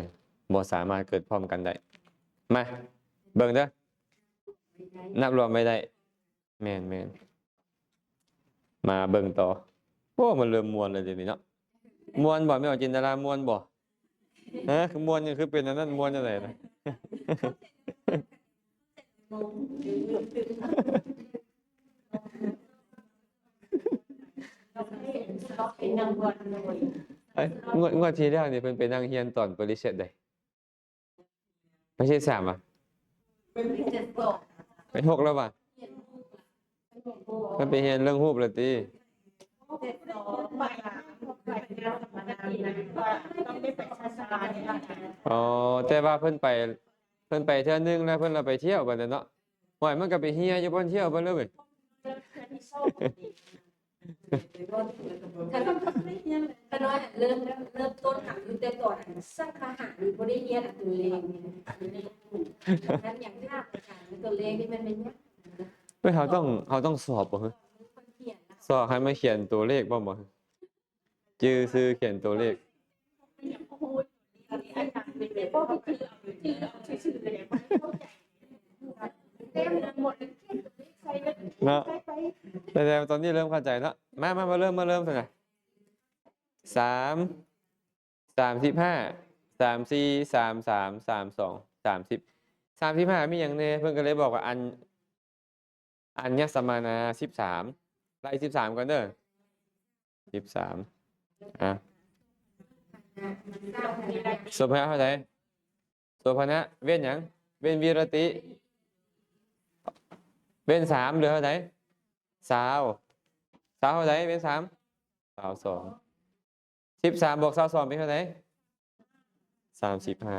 ບໍ່ສາມາດເກີດພ້ອມກັນໄດ້. ມາເບິ່ງເດີ ນັບລວມໄວ້ໄດ້. ແມ່ນໆ ມາເບິ່ງຕໍ່. ໂອ້ ມັນເລີ່ມມ່ວນແລ້ວດຽວນີ້ເນາະ. ມ່ວນບໍ່ ແມ່ອອກຈິນດາລາ ມ່ວນບໍ່? ຮະ ຄືມ່ວນ ຄືເປັນອັນນັ້ນ ມ່ວນຈັ່ງໃດນະ? ເອີຍ ງວດ ງວດທີ່ແລ້ວນີ້ເພິ່ນໄປນັ່ງຮຽນຕອນບໍລິສັດໃດ? ປະເທດສາມຫວາ? ປະເທດຫົກແລ້ວຫວາ? ເພິ່ນໄປຮຽນເລື່ອງຮູບແລ້ວຕິ? ອໍ ແຕ່ວ່າເພິ່ນໄປ ເພິ່ນໄປເທື່ອໜຶ່ງແລ້ວ ເພິ່ນລະໄປທ່ຽວບັດນັ້ນເນາະ. ຫ້ວຍ ມັນກໍໄປເຮຍຢູ່ບ່ອນທ່ຽວເບິດເລີຍເວີຍ. ຂ້ານ້ອຍເລີ່ມ ເລີ່ມຕົ້ນຫາຢູ່ແຕ່ຕອນສັງຄະຫານນີ້ ບໍ່ໄດ້ຮຽນຕົວເລກນີ້. ນັ້ນຫຍັງ ຖ້າອາຈານຕົວເລກນີ້ມັນແມ່ນຫຍັງ? ເອີຍ ເຮົາຕ້ອງ ເຮົາຕ້ອງສອບບໍ່? ສອບໃຫ້ມາຂຽນຕົວເລກບໍ່? ຈື່ຊື່ຂຽນຕົວເລກເນາະ. ແຕ່ຕອນນີ້ເລີ່ມເຂົ້າໃຈເນາະ. ມາ ມາ ມາເລີ່ມ ມາເລີ່ມຊັ້ນນະ. ສາມ ສາມສິບຫ້າ ສາມສີ່ ສາມສາມ ສາມສອງ ສາມສິບ ສາມສິບຫ້າ ມີຫຍັງແດ່? ເພິ່ນກໍເລີຍບອກວ່າ ອັນ ອັນຍະສະມານາ ສິບສາມ ໄລ່ສິບສາມກ່ອນເດີ ສິບສາມ. ອ່ະ ໂສພະນະເທົ່າໃດ? ໂສພະນະເວັ້ນຫຍັງ? ເວັ້ນວິລະຕິ ເວັ້ນສາມ ເຫຼືອເທົ່າໃດ? ຊາວ ຊາວເທົ່າໃດ? ເວັ້ນສາມ ຊາວສອງ. ສິບສາມບວກຊາວສອງເປັນເທົ່າໃດ? ສາມສິບຫ້າ.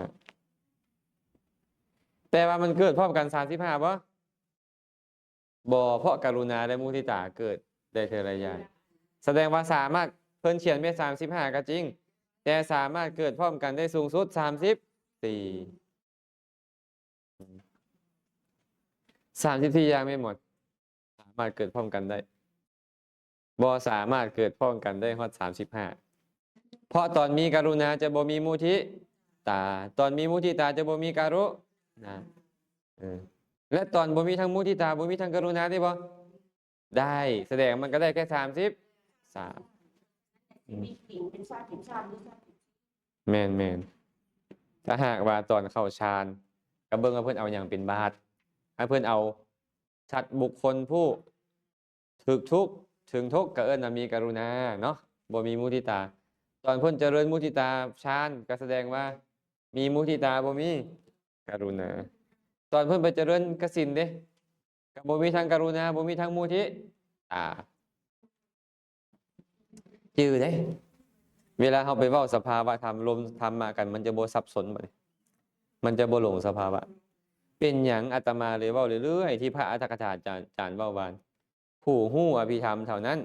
ແຕ່ວ່າມັນເກີດພ້ອມກັນສາມສິບຫ້າບໍ່? ບໍ່, ເພາະກະລຸນາ ແລະ ມຸທິຕາເກີດໄດ້ເທື່ອລະຢ່າງ. ສະແດງວ່າສາມາດ, ເພິ່ນຂຽນແມ່ນສາມສິບຫ້າກໍຈິງ, ແຕ່ສາມາດເກີດພ້ອມກັນໄດ້ສູງສຸດສາມສິບສີ່. ສາມສິບສີ່ຢ່າງແມ່ນບໍ່? ສາມາດເກີດພ້ອມກັນໄດ້. ບໍ່ສາມາດເກີດພ້ອມກັນໄດ້ຮອດສາມສິບຫ້າ ເພາະຕອນມີກະລຸນາຈະບໍ່ມີມຸທິຕາ, ຕອນມີມຸທິຕາຈະບໍ່ມີກະລຸນາ. ເອີ ແລະ ຕອນບໍ່ມີທັງມຸທິຕາ ບໍ່ມີທັງກະລຸນາໄດ້ບໍ່? ໄດ້, ສະແດງມັນກໍໄດ້ແຄ່ສາມສິບສາມ. ແມ່ນໆ. ຖ້າຫາກວ່າຕອນເຂົ້າฌານ ກໍເບິ່ງວ່າເພິ່ນເອົາຫຍັງເປັນບາດ, ໃຫ້ເພິ່ນເອົາສັດບຸກຄົນຜູ້ຖືກທຸກ ເຖິງທຸກ ກໍເອີ້ນວ່າມີກະລຸນາເນາະ, ບໍ່ມີມຸທິຕາ. ຕອນເພິ່ນຈະເລີນມຸທິຕາຊານ ກໍສະແດງວ່າມີມຸທິຕາ ບໍ່ມີກະລຸນາ. ຕອນເພິ່ນໄປຈະເລີນກະສິນເດ້, ກໍບໍ່ມີທັງກະລຸນາ ບໍ່ມີທັງມຸທິຕາ. ຈື່ເດ້, ເວລາເຮົາໄປເວົ້າສະພາວະທຳ ລົມທຳມະກັນ ມັນຈະບໍ່ສັບສົນ, ບັດນີ້ມັນຈະບໍ່ຫຼົງສະພາວະ. ເປັນຫຍັງອາດຕະມາເລີຍເວົ້າເລື້ອຍໆ ທີ່ພະອັດຖະກະຖາຈານ ຈານເວົ້າວ່າ ຜູ້ຮູ້ອະພິທຳເທົ່ານັ້ນ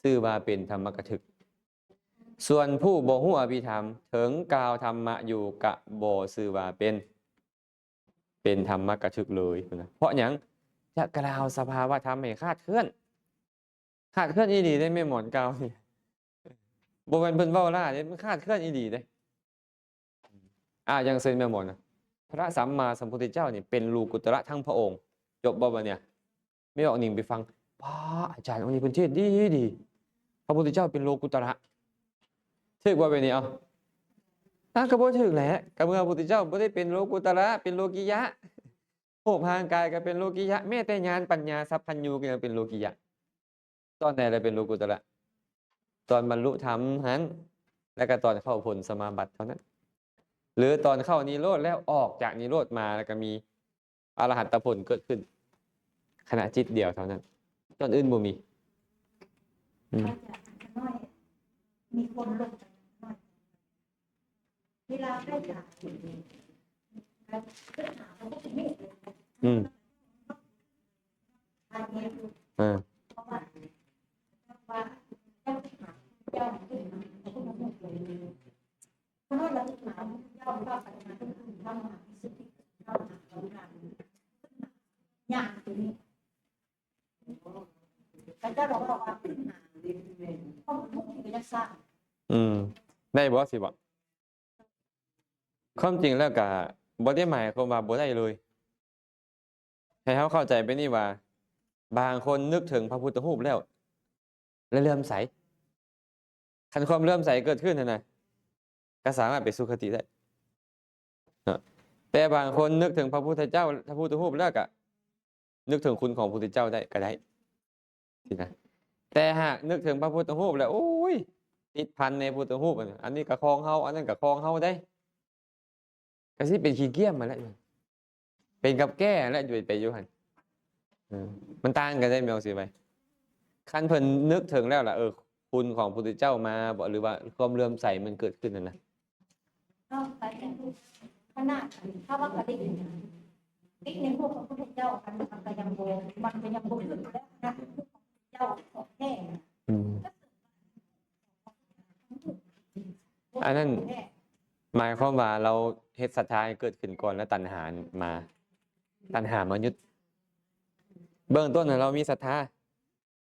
ຊື່ວ່າເປັນທຳມະກະທຶກ, ສ່ວນຜູ້ບໍ່ຮູ້ອະພິທຳ ເຖິງກ່າວທຳມະຢູ່ກະບໍ່ຊື່ວ່າເປັນ ເປັນທຳມະກະທຶກເລີຍພຸ້ນນະ. ເພາະຫຍັງ? ຈະກ່າວສະພາວະທຳໃຫ້ຄາດເຄື່ອນ. ຂາດເຄື່ອນອີ່ຫຼີເດ້ແມ່ໝອນກ່າວນີ້. ບໍ່ແມ່ນເພິ່ນເວົ້າລ້າເດ້ ມັນຂາດເຄື່ອນອີ່ຫຼີເດ້. ອາ ຢ່າງເຊັ່ນແມ່ໝອນນະ ພະສຳມາສຳພຸດທະເຈົ້ານີ້ເປັນໂລກຸດຕະລະທັງພະອົງ. ຈົບບໍ່ບັດນີ້? ແມ່ອອກນິງໄປຟັງ ປ້າ ອາຈານອົງນີ້ເພິ່ນເທດດີໆ ພະພຸດທະເຈົ້າເປັນໂລກຸດຕະລະ ຖືກບໍ່ແບບນີ້? ເອົ້າ ອາ ກໍບໍ່ຖືກແຫຼະ ກໍເມື່ອພະພຸດທະເຈົ້າບໍ່ໄດ້ເປັນໂລກຸດຕະລະ ເປັນໂລກິຍະ ຮູບຮ່າງກາຍກໍເປັນໂລກິຍະ ແມ້ແຕ່ຍານປັນຍາສັບພັນຍູກໍຍັງເປັນໂລກິຍະ. ຕອນໃດລະເປັນໂລກຸດຕະລະ? ຕອນບັນລຸທຳຫັ້ນ ແລ້ວກໍຕອນເຂົ້າຜົນສະມາບັດເທົ່ານັ້ນ ຫຼືຕອນເຂົ້ານິໂຣດແລ້ວອອກຈາກນິໂຣດມາ ແລ້ວກໍມີອະລະຫັດຕະຜົນເກີດຂຶ້ນ ຂະນະຈິດດຽວເທົ່ານັ້ນ ຕອນອື່ນບໍ່ມີ. ອືມ ອາຈານ ຂ້ານ້ອຍ ມີຄົນລົງໄປ ເວລາໃກ້ຕາຍ ອືມ ເອີ ຍາກຕົວນີ້ ເຂົາເຈົ້າລະເວົ້າວ່າ ອືມ ໄດ້ບໍ່ ຊິບອກ? ຄວາມຈິງແລ້ວກະບໍ່ໄດ້ໝາຍຄວາມວ່າບໍ່ໄດ້ເລີຍ. ໃຫ້ເຮົາເຂົ້າໃຈແບບນີ້ວ່າ ບາງຄົນນຶກເຖິງພະພຸດທະຮູບແລ້ວ ແລະ ເຫຼື້ອມໃສ. ຄັນຄວາມເຫຼື້ອມໃສເກີດຂຶ້ນຫັ້ນນະ ກໍສາມາດໄປສຸຄະຕິໄດ້ເນາະ. ແຕ່ບາງຄົນນຶກເຖິງພະພຸດທະເຈົ້າ ພະພຸດທະຮູບແລ້ວກະ ນຶກເຖິງຄຸນຂອງພະພຸດທະເຈົ້າໄດ້ ກໍໄດ້ຊີ້ນະ. ແຕ່ຫາກນຶກເຖິງພະພຸດທະຮູບແລ້ວ ໂອ້ຍ ຕິດພັນໃນພຸດທະຮູບ ອັນນີ້ກໍຂອງເຮົາ ອັນນັ້ນກໍຂອງເຮົາເດ້ ກໍຊິເປັນຂີ້ກ້ຽມຫັ້ນແຫຼະ ເປັນກັບແກ້ຫັ້ນແຫຼະ ຢູ່ໄປຢູ່ຫັ້ນ. ເອີ ມັນຕ່າງກັນເດ້ ແມ່ອອກຊິໄວ. ຄັນເພິ່ນນຶກເຖິງແລ້ວລະ ເອີ ຄຸນຂອງພະພຸດທະເຈົ້າມາບໍ ຫຼືວ່າຄວາມເຫຼື້ອມໃສມັນເກີດຂຶ້ນຫັ້ນນະ ເນາະ ໄປເປັນຂະນະ ຖ້າວ່າກະຕິກ ຕິກໃນຮູບຂອງພະພຸດທະເຈົ້າ ມັນ ມັນກະຍັງບໍ່ ມັນກະຍັງບໍ່ຖືກແລ້ວນະ ເຈົ້າຂອງແທ້ນະ. ອືມ ອັນນັ້ນໝາຍຄວາມວ່າລາວເຮັດສັດທາໃຫ້ເກີດຂຶ້ນກ່ອນ ແລ້ວຕັນຫາມາ ຕັນຫາມາຍຶດ. ເບື້ອງຕົ້ນນະລາວມີສັດທາ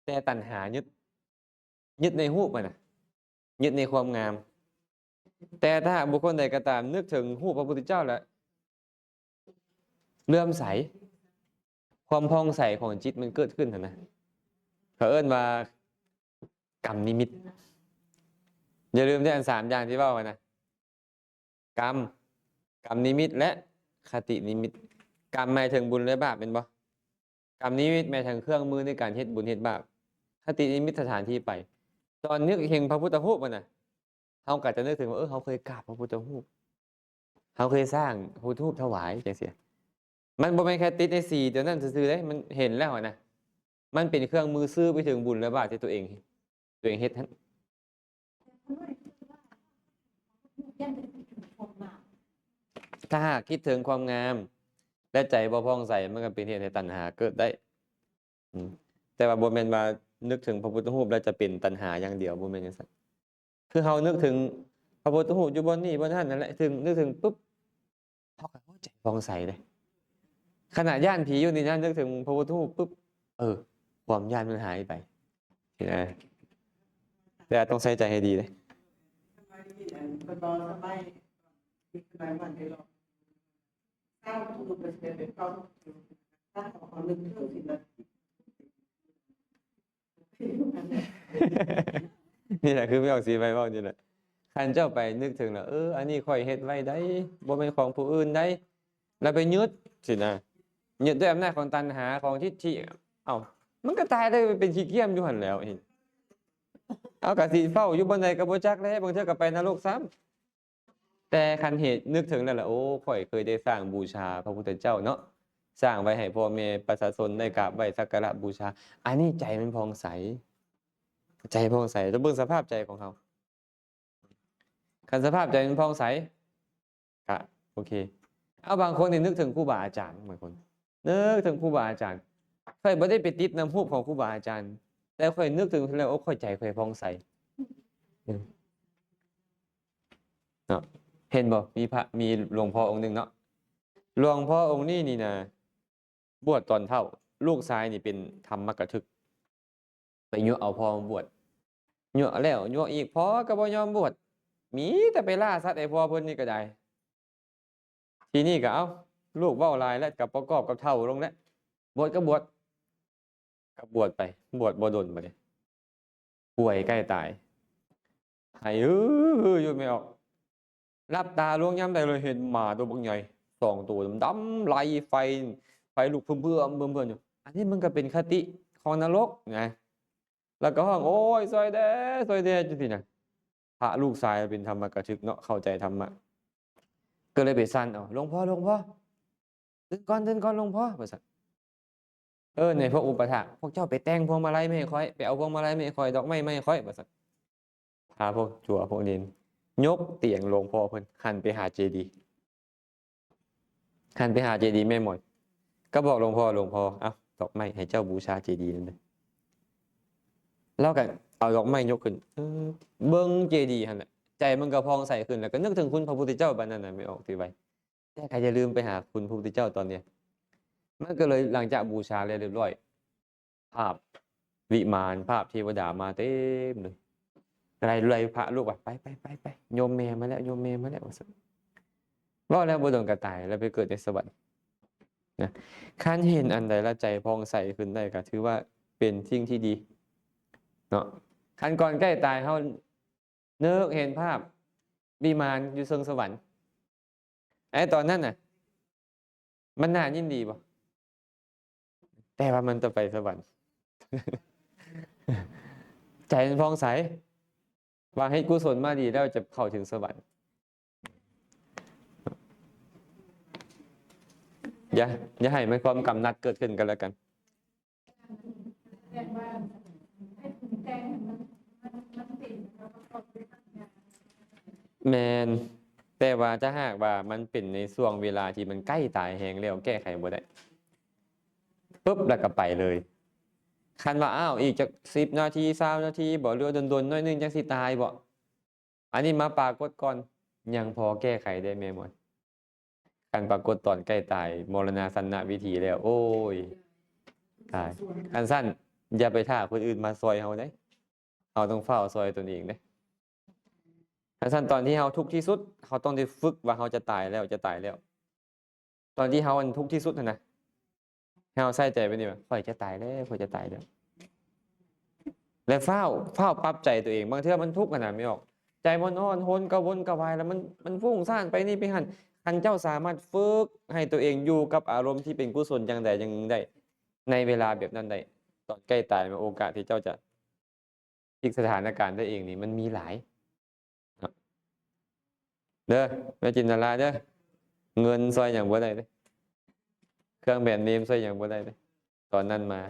ແຕ່ຕັນຫາຍຶດ ຍຶດໃນຮູບຫັ້ນນະ ຍຶດໃນຄວາມງາມ. ແຕ່ຖ້າຫາກບຸກຄົນໃດກໍຕາມນຶກເຖິງຮູບພະພຸດທະເຈົ້າແລ້ວເຫຼື້ອມໃສ ຄວາມຜ່ອງໃສຂອງຈິດມັນເກີດຂຶ້ນຫັ້ນນະ ເຂົາເອີ້ນວ່າກຳນິມິດ. ຢ່າລືມເດ້ ອັນສາມຢ່າງທີ່ເວົ້າຫັ້ນນະ ກຳ ກຳນິມິດ ແລະ ຄະຕິນິມິດ. ກຳໝາຍເຖິງບຸນ ແລະ ບາບ ແມ່ນບໍ່? ກຳນິມິດໝາຍເຖິງເຄື່ອງມືໃນການເຮັດບຸນເຮັດບາບ. ຄະຕິນິມິດສະຖານທີ່ໄປ. ຕອນນຶກເຫັນພະພຸດທະຮູບຫັ້ນນະ ເຮົາກໍຈະນຶກເຖິງວ່າ ເອີ ເຮົາເຄີຍກາບພະພຸດທະຮູບ ເຮົາເຄີຍສ້າງພະພຸດທະຮູບຖວາຍ ຈັ່ງຊີ້. ມັນບໍ່ແມ່ນແຄ່ຕິດໃນສີຕົວນັ້ນຊື່ໆເດ້ ມັນເຫັນແລ້ວຫັ້ນນະ ມັນເປັນເຄື່ອງມືສື່ໄປເຖິງບຸນ ແລະ ບາບທີ່ຕົວເອງ ຕົວເອງເຮັດຫັ້ນ. ຖ້າຫາກຄິດເຖິງຄວາມງາມ ແລະ ໃຈບໍ່ຜ່ອງໃສ ມັນກໍເປັນເຫດໃຫ້ຕັນຫາເກີດໄດ້. ອືມ ແຕ່ວ່າບໍ່ແມ່ນວ່ານຶກເຖິງພະພຸດທະຮູບແລ້ວຈະເປັນຕັນຫາຢ່າງດຽວ ບໍ່ແມ່ນຈັ່ງຊັ້ນ. ຄືເຮົານຶກເຖິງພະພຸດທະຮູບຢູ່ບ່ອນນີ້ບ່ອນນັ້ນນັ້ນແຫຼະ ເຖິງ ນຶກເຖິງປຶບ ເຮົາກໍ ໂອ້ ໃຈຜ່ອງໃສເດ້. ຂະໜາດຢ້ານຜີຢູ່ນີ້ນະ ນຶກເຖິງພະພຸດທະຮູບປຶບ ເອີ ຄວາມຢ້ານມັນຫາຍໄປຊີ້ນະ. ແຕ່ຕ້ອງໃສ່ໃຈໃຫ້ດີເດ້. ນີ້ແຫຼະ ຄືແມ່ອອກສີໄວເວົ້ານີ້ແຫຼະ. ຄັນເຈົ້າໄປນຶກເຖິງແລ້ວ ເອີ ອັນນີ້ຂ້ອຍເຮັດໄວ້ໃດ໋ ບໍ່ແມ່ນຂອງຜູ້ອື່ນໃດ໋ ແລ້ວໄປຍຶດຊີ້ນະ ຍຶດດ້ວຍອຳນາດຂອງຕັນຫາ ຂອງທິດຖິ ເອົ້າ ມັນກໍຕາຍໄດ້ ໄປເປັນຂີ້ກ້ຽມຢູ່ຫັ້ນແລ້ວ. ເອົາ ກະຊິເຝົ້າຢູ່ບ່ອນໃດກໍບໍ່ຈັກແຫຼະ ບາງເທື່ອກໍໄປນະລົກຊ້ຳ. ແຕ່ຄັນເຮັດ ນຶກເຖິງແລ້ວລະ ໂອ້ ຂ້ອຍເຄີຍໄດ້ສ້າງບູຊາພະພຸດທະເຈົ້າເນາະ ສ້າງໄວ້ໃຫ້ພໍ່ແມ່ປະຊາຊົນໄດ້ກາບໄຫວ້ສັກກາລະບູຊາ ອັນນີ້ໃຈມັນຜ່ອງໃສ ໃຈຜ່ອງໃສ. ລອງເບິ່ງສະພາບໃຈຂອງເຮົາ ຄັນສະພາບໃຈມັນຜ່ອງໃສ ກະໂອເຄ. ເອົາ ບາງຄົນນີ້ນຶກເຖິງຄູບາອາຈານ ບາງຄົນນຶກເຖິງຄູບາອາຈານ ຂ້ອຍບໍ່ໄດ້ໄປຕິດນຳຮູບຂອງຄູບາອາຈານ ແຕ່ຂ້ອຍນຶກເຖິງແລ້ວ ໂອ້ ຂ້ອຍໃຈຂ້ອຍຜ່ອງໃສ. ເນາະ ເຫັນບໍ່ ມີພະ ມີຫຼວງພໍ່ອົງໜຶ່ງເນາະ ຫຼວງພໍ່ອົງນີ້ນີ້ນະ ບວດຕອນເຖົ້າ ລູກຊາຍນີ້ເປັນທຳມະກະທຶກ ຍົວະເອົາພໍ່ມາບວດ. ຍົວະແລ້ວຍົວະອີກ ພໍ່ກໍບໍ່ຍອມບວດ ມີແຕ່ໄປລ່າສັດໃຫ້ພໍ່ເພິ່ນນີ້ກໍໄດ້. ທີນີ້ກໍເອົາ ລູກເວົ້າຫຼາຍແລ້ວ ກໍປະກອບກັບເຖົ້າລົງແລ້ວ ບວດກໍບວດ ກໍບວດໄປ ບວດບໍ່ດົນບາດນີ້ ປ່ວຍໃກ້ຕາຍ ໄຫ້ຮືໆຢູ່ແມ່ອອກ. ຫຼັບຕາລົງຍາມໃດ ເລີຍເຫັນໝາຕົວບັກໃຫຍ່ສອງໂຕດຳໆ ໄລ່ໄຟ ໄຟລຸກເພີ່ມໆໆຢູ່. ອັນນີ້ມັນກໍເປັນຄະຕິຂອງນະລົກນະ. ແລ້ວກໍຮ້ອງ ໂອ້ຍ ຊ່ອຍແດ່ ຊ່ອຍແດ່ ຈັ່ງຊີ້ນະ. ພະລູກຊາຍເປັນທຳມະກະທຶກເນາະ ເຂົ້າໃຈທຳມະ ກໍເລີຍໄປສັ່ນເອົາ ຫຼວງພໍ່ ຫຼວງພໍ່ ຕື່ນກ່ອນ ຕື່ນກ່ອນ ຫຼວງພໍ່ ວ່າຊັ້ນ. ເອີ້ນໃຫ້ພວກອຸປະຖາກ ພວກເຈົ້າໄປແຕ່ງພວງມາໄລມາໃຫ້ຂ້ອຍ ໄປເອົາພວງມາໄລມາໃຫ້ຂ້ອຍ ດອກໄມ້ມາໃຫ້ຂ້ອຍ ວ່າຊັ້ນ. ພາພວກຈົວພວກເນນຍົກຕຽງຫຼວງພໍ່ເພິ່ນ ຫັນໄປຫາເຈດີ ຫັນໄປຫາເຈດີແມ່ໝອຍ ກໍບອກຫຼວງພໍ່ ຫຼວງພໍ່ ເອົາດອກໄມ້ໃຫ້ເຈົ້າບູຊາເຈດີນັ້ນເດີ. ລາວກໍເອົາດອກໄມ້ຍົກຂຶ້ນ ເອີ ເບິ່ງເຈດີຫັ້ນແຫຼະ ໃຈມັນກໍຜ່ອງໃສຂຶ້ນ ແລ້ວກໍນຶກເຖິງຄຸນພະພຸດທະເຈົ້າ. ບາດນັ້ນນະ ແມ່ອອກຕິໄວ ແຕ່ກໍຢ່າລືມໄປຫາຄຸນພະພຸດທະເຈົ້າຕອນນີ້. ມັນກໍເລີຍ ຫຼັງຈາກບູຊາແລ້ວຮຽບຮ້ອຍ ພາບວິມານ ພາບເທວະດາມາເຕັມເລີຍ ໄລ່ ໄລ່ພະລູກວ່າ ໄປ ໄປ ໄປ ໄປ ໂຍມແມ່ມາແລ້ວ ໂຍມແມ່ມາແລ້ວ ວ່າຊັ້ນ. ເວົ້າແລ້ວບໍ່ດົນກໍຕາຍ ແລ້ວໄປເກີດໃນສະຫວັນນະ. ຄັນເຫັນອັນໃດແລ້ວໃຈຜ່ອງໃສຂຶ້ນໄດ້ ກໍຖືວ່າເປັນສິ່ງທີ່ດີເນາະ. ຄັນກ່ອນໃກ້ຕາຍເຮົານຶກເຫັນພາບວິມານຢູ່ເທິງສະຫວັນ ໄອ້ຕອນນັ້ນນະ ມັນໜ້າຍິນດີບໍ່? ແຕ່ວ່າມັນຈະໄປສະຫວັນ ໃຈມັນຜ່ອງໃສ ວ່າເຮັດກຸສົນມາດີແລ້ວຈະເຂົ້າເຖິງສະຫວັນ. ຢ່າ ຢ່າໃຫ້ມັນຄວາມກຳໜັດເກີດຂຶ້ນກັນແລ້ວກັນ. ແມ່ນ ແຕ່ວ່າຖ້າຫາກວ່າມັນເປັນໃນຊ່ວງເວລາທີ່ມັນໃກ້ຕາຍແຮງແລ້ວ ແກ້ໄຂບໍ່ໄດ້ ປຶບ ແລ້ວກໍໄປເລີຍ. ຄັນວ່າ ອ້າວ ອີກຈັກສິບນາທີ ຊາວນາທີບໍ ຫຼືວ່າດົນໆໜ້ອຍໜຶ່ງຈັ່ງຊິຕາຍບໍ ອັນນີ້ມາປາກົດກ່ອນ ຍັງພໍແກ້ໄຂໄດ້ແມ່ໝອຍ. ຄັນປາກົດຕອນໃກ້ຕາຍ ມໍລະນາສັນນະວິທີແລ້ວ ໂອ້ຍ ຕາຍ. ຄັນຊັ້ນ ຢ່າໄປຖ້າຄົນອື່ນມາຊ່ອຍເຮົາເດ້ ເຮົາຕ້ອງຟ້າວຊ່ອຍຕົນເອງເດ້. ຄັນຊັ້ນ ຕອນທີ່ເຮົາທຸກທີ່ສຸດ ເຮົາຕ້ອງໄດ້ຝຶກວ່າເຮົາຈະຕາຍແລ້ວ ຈະຕາຍແລ້ວ. ຕອນທີ່ເຮົາອັນທຸກທີ່ສຸດຫັ້ນນະ ໃຫ້ເຮົາໃສ່ໃຈໄປນີ້ວ່າ ຂ້ອຍຈະຕາຍແລ້ວ ຂ້ອຍຈະຕາຍແລ້ວ ແລ້ວຟ້າວ ຟ້າວປັບໃຈຕົວເອງ. ບາງເທື່ອມັນທຸກຫັ້ນນະ ແມ່ອອກ ໃຈມັນຮ້ອນຮົນກະວົນກະວາຍ ແລ້ວມັນ ມັນຟຸ້ງສ້ານໄປນີ້ໄປຫັ້ນ. ຄັນເຈົ້າສາມາດຝຶກໃຫ້ຕົວເອງຢູ່ກັບອາລົມທີ່ເປັນກຸສົນຢ່າງໃດຢ່າງໜຶ່ງໄດ້ ໃນເວລາແບບນັ້ນໄດ້ ຕອນໃກ້ຕາຍ ໂອກາດທີ່ເຈົ້າຈະ ພລິກສະຖານະການໄດ້ເອງນີ້ ມັນມີຫຼາຍເນາະ ເດີ ແມ່ຈິນຕະລາເດີ. ເງິນຊ່ອຍຫຍັງບໍ່ໄດ້ເດ້ ເຄື່ອງແບຣນເນມຊ່ອຍຫຍັງບໍ່ໄດ້ເດ້ ຕອນນັ້ນມາ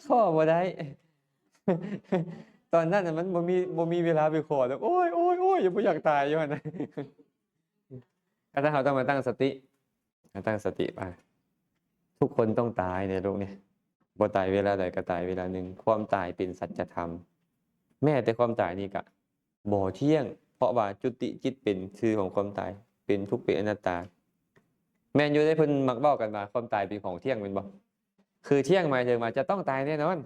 ຂໍບໍ່ໄດ້. ຕອນນັ້ນນະ ມັນບໍ່ມີ ບໍ່ມີເວລາໄປຂໍດອກ. ໂອ້ຍ ໂອ້ຍ ໂອ້ຍ ບໍ່ຢາກຕາຍຢູ່ຫັ້ນນະ. ກໍຕ້ອງ ເຮົາຕ້ອງມາຕັ້ງສະຕິ ມາຕັ້ງສະຕິວ່າ ທຸກຄົນຕ້ອງຕາຍໃນໂລກນີ້ ບໍ່ຕາຍເວລາໃດກໍຕາຍເວລາໜຶ່ງ. ຄວາມຕາຍເປັນສັດຈະທຳ ແມ້ແຕ່ຄວາມຕາຍນີ້ກະບໍ່ທ່ຽງ ເພາະວ່າຈຸຕິຈິດເປັນຊື່ຂອງຄວາມຕາຍ ເປັນທຸກ ເປັນອະນັດຕາ. ແມ່ນຢູ່ເດ້ ເພິ່ນມັກເວົ້າກັນວ່າຄວາມຕາຍເປັນຂອງທ່ຽງ ແມ່ນບໍ່? ຄືທ່ຽງໝາຍເຖິງວ່າຈະຕ້ອງຕາຍແນ່ນອນ.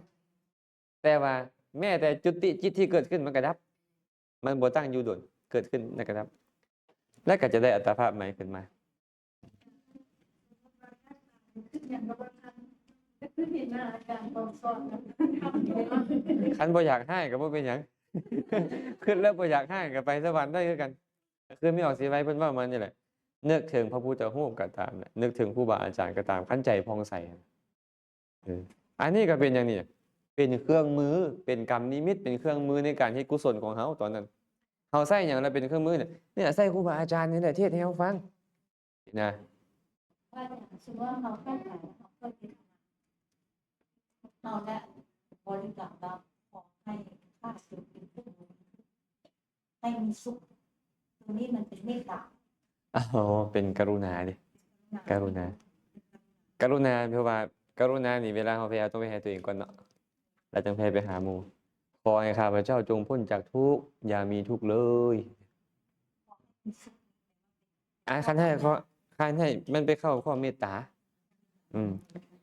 ແຕ່ວ່າແມ້ແຕ່ຈຸຕິຈິດທີ່ເກີດຂຶ້ນມັນກໍດັບ ມັນບໍ່ຕັ້ງຢູ່ດົນ ເກີດຂຶ້ນແລ້ວກໍດັບ ແລ້ວກໍຈະໄດ້ອັດຕະພາບໃໝ່ຂຶ້ນມາ. ຄັນບໍ່ຢາກຮ້າຍກໍບໍ່ເປັນຫຍັງ ຄຶດແລ້ວບໍ່ຢາກຮ້າຍກໍໄປສະຫວັນໄດ້ຄືກັນ. ຄືແມ່ອອກສີໄວເພິ່ນເວົ້າມານີ້ແຫຼະ ນຶກເຖິງພະພຸດທະຮູບກໍຕາມ ນຶກເຖິງຄູບາອາຈານກໍຕາມ ຄັນໃຈຜ່ອງໃສ ເອີ ອັນນີ້ກໍເປັນຫຍັງນີ້ ເປັນເຄື່ອງມື ເປັນກຳນິມິດ ເປັນເຄື່ອງມືໃນການເຮັດກຸສົນຂອງເຮົາຕອນນັ້ນ. ເຮົາໃຊ້ຫຍັງລະເປັນເຄື່ອງມືນີ້? ນີ້ແຫຼະ ໃຊ້ຄູບາອາຈານນີ້ແຫຼະເທດໃຫ້ເຮົາຟັງນີ້ນະ. ວ່າຫຍັງ? ສົມມຸດວ່າເຮົາໃກ້ຕາຍ ເຮົາກໍເຮັດ ເຮົາໄດ້ບໍລິກຳວ່າ ຂໍໃຫ້ຂ້າພະເຈົ້າເປັນຜູ້ ໃຫ້ມີສຸກ ຕົງນີ້ມັນເປັນເມດຕາ. ອໍ ເປັນກະລຸນາເດ້ ກະລຸນາ ກະລຸນາ ເພາະວ່າກະລຸນານີ້ ເວລາເຮົາແຜ່ ເຮົາຕ້ອງໄປໃຫ້ຕົວເອງກ່ອນເນາະ ແລ້ວຈັ່ງແຜ່ໄປຫາໝູ່. ຂໍໃຫ້ຂ້າພະເຈົ້າຈົ່ງພົ້ນຈາກທຸກ ຢ່າມີທຸກເລີຍ. ອ່າ ຄັນໃຫ້ເຂົາ ຄັນໃຫ້ມັນໄປເຂົ້າຂໍ້ເມດຕາ. ອືມ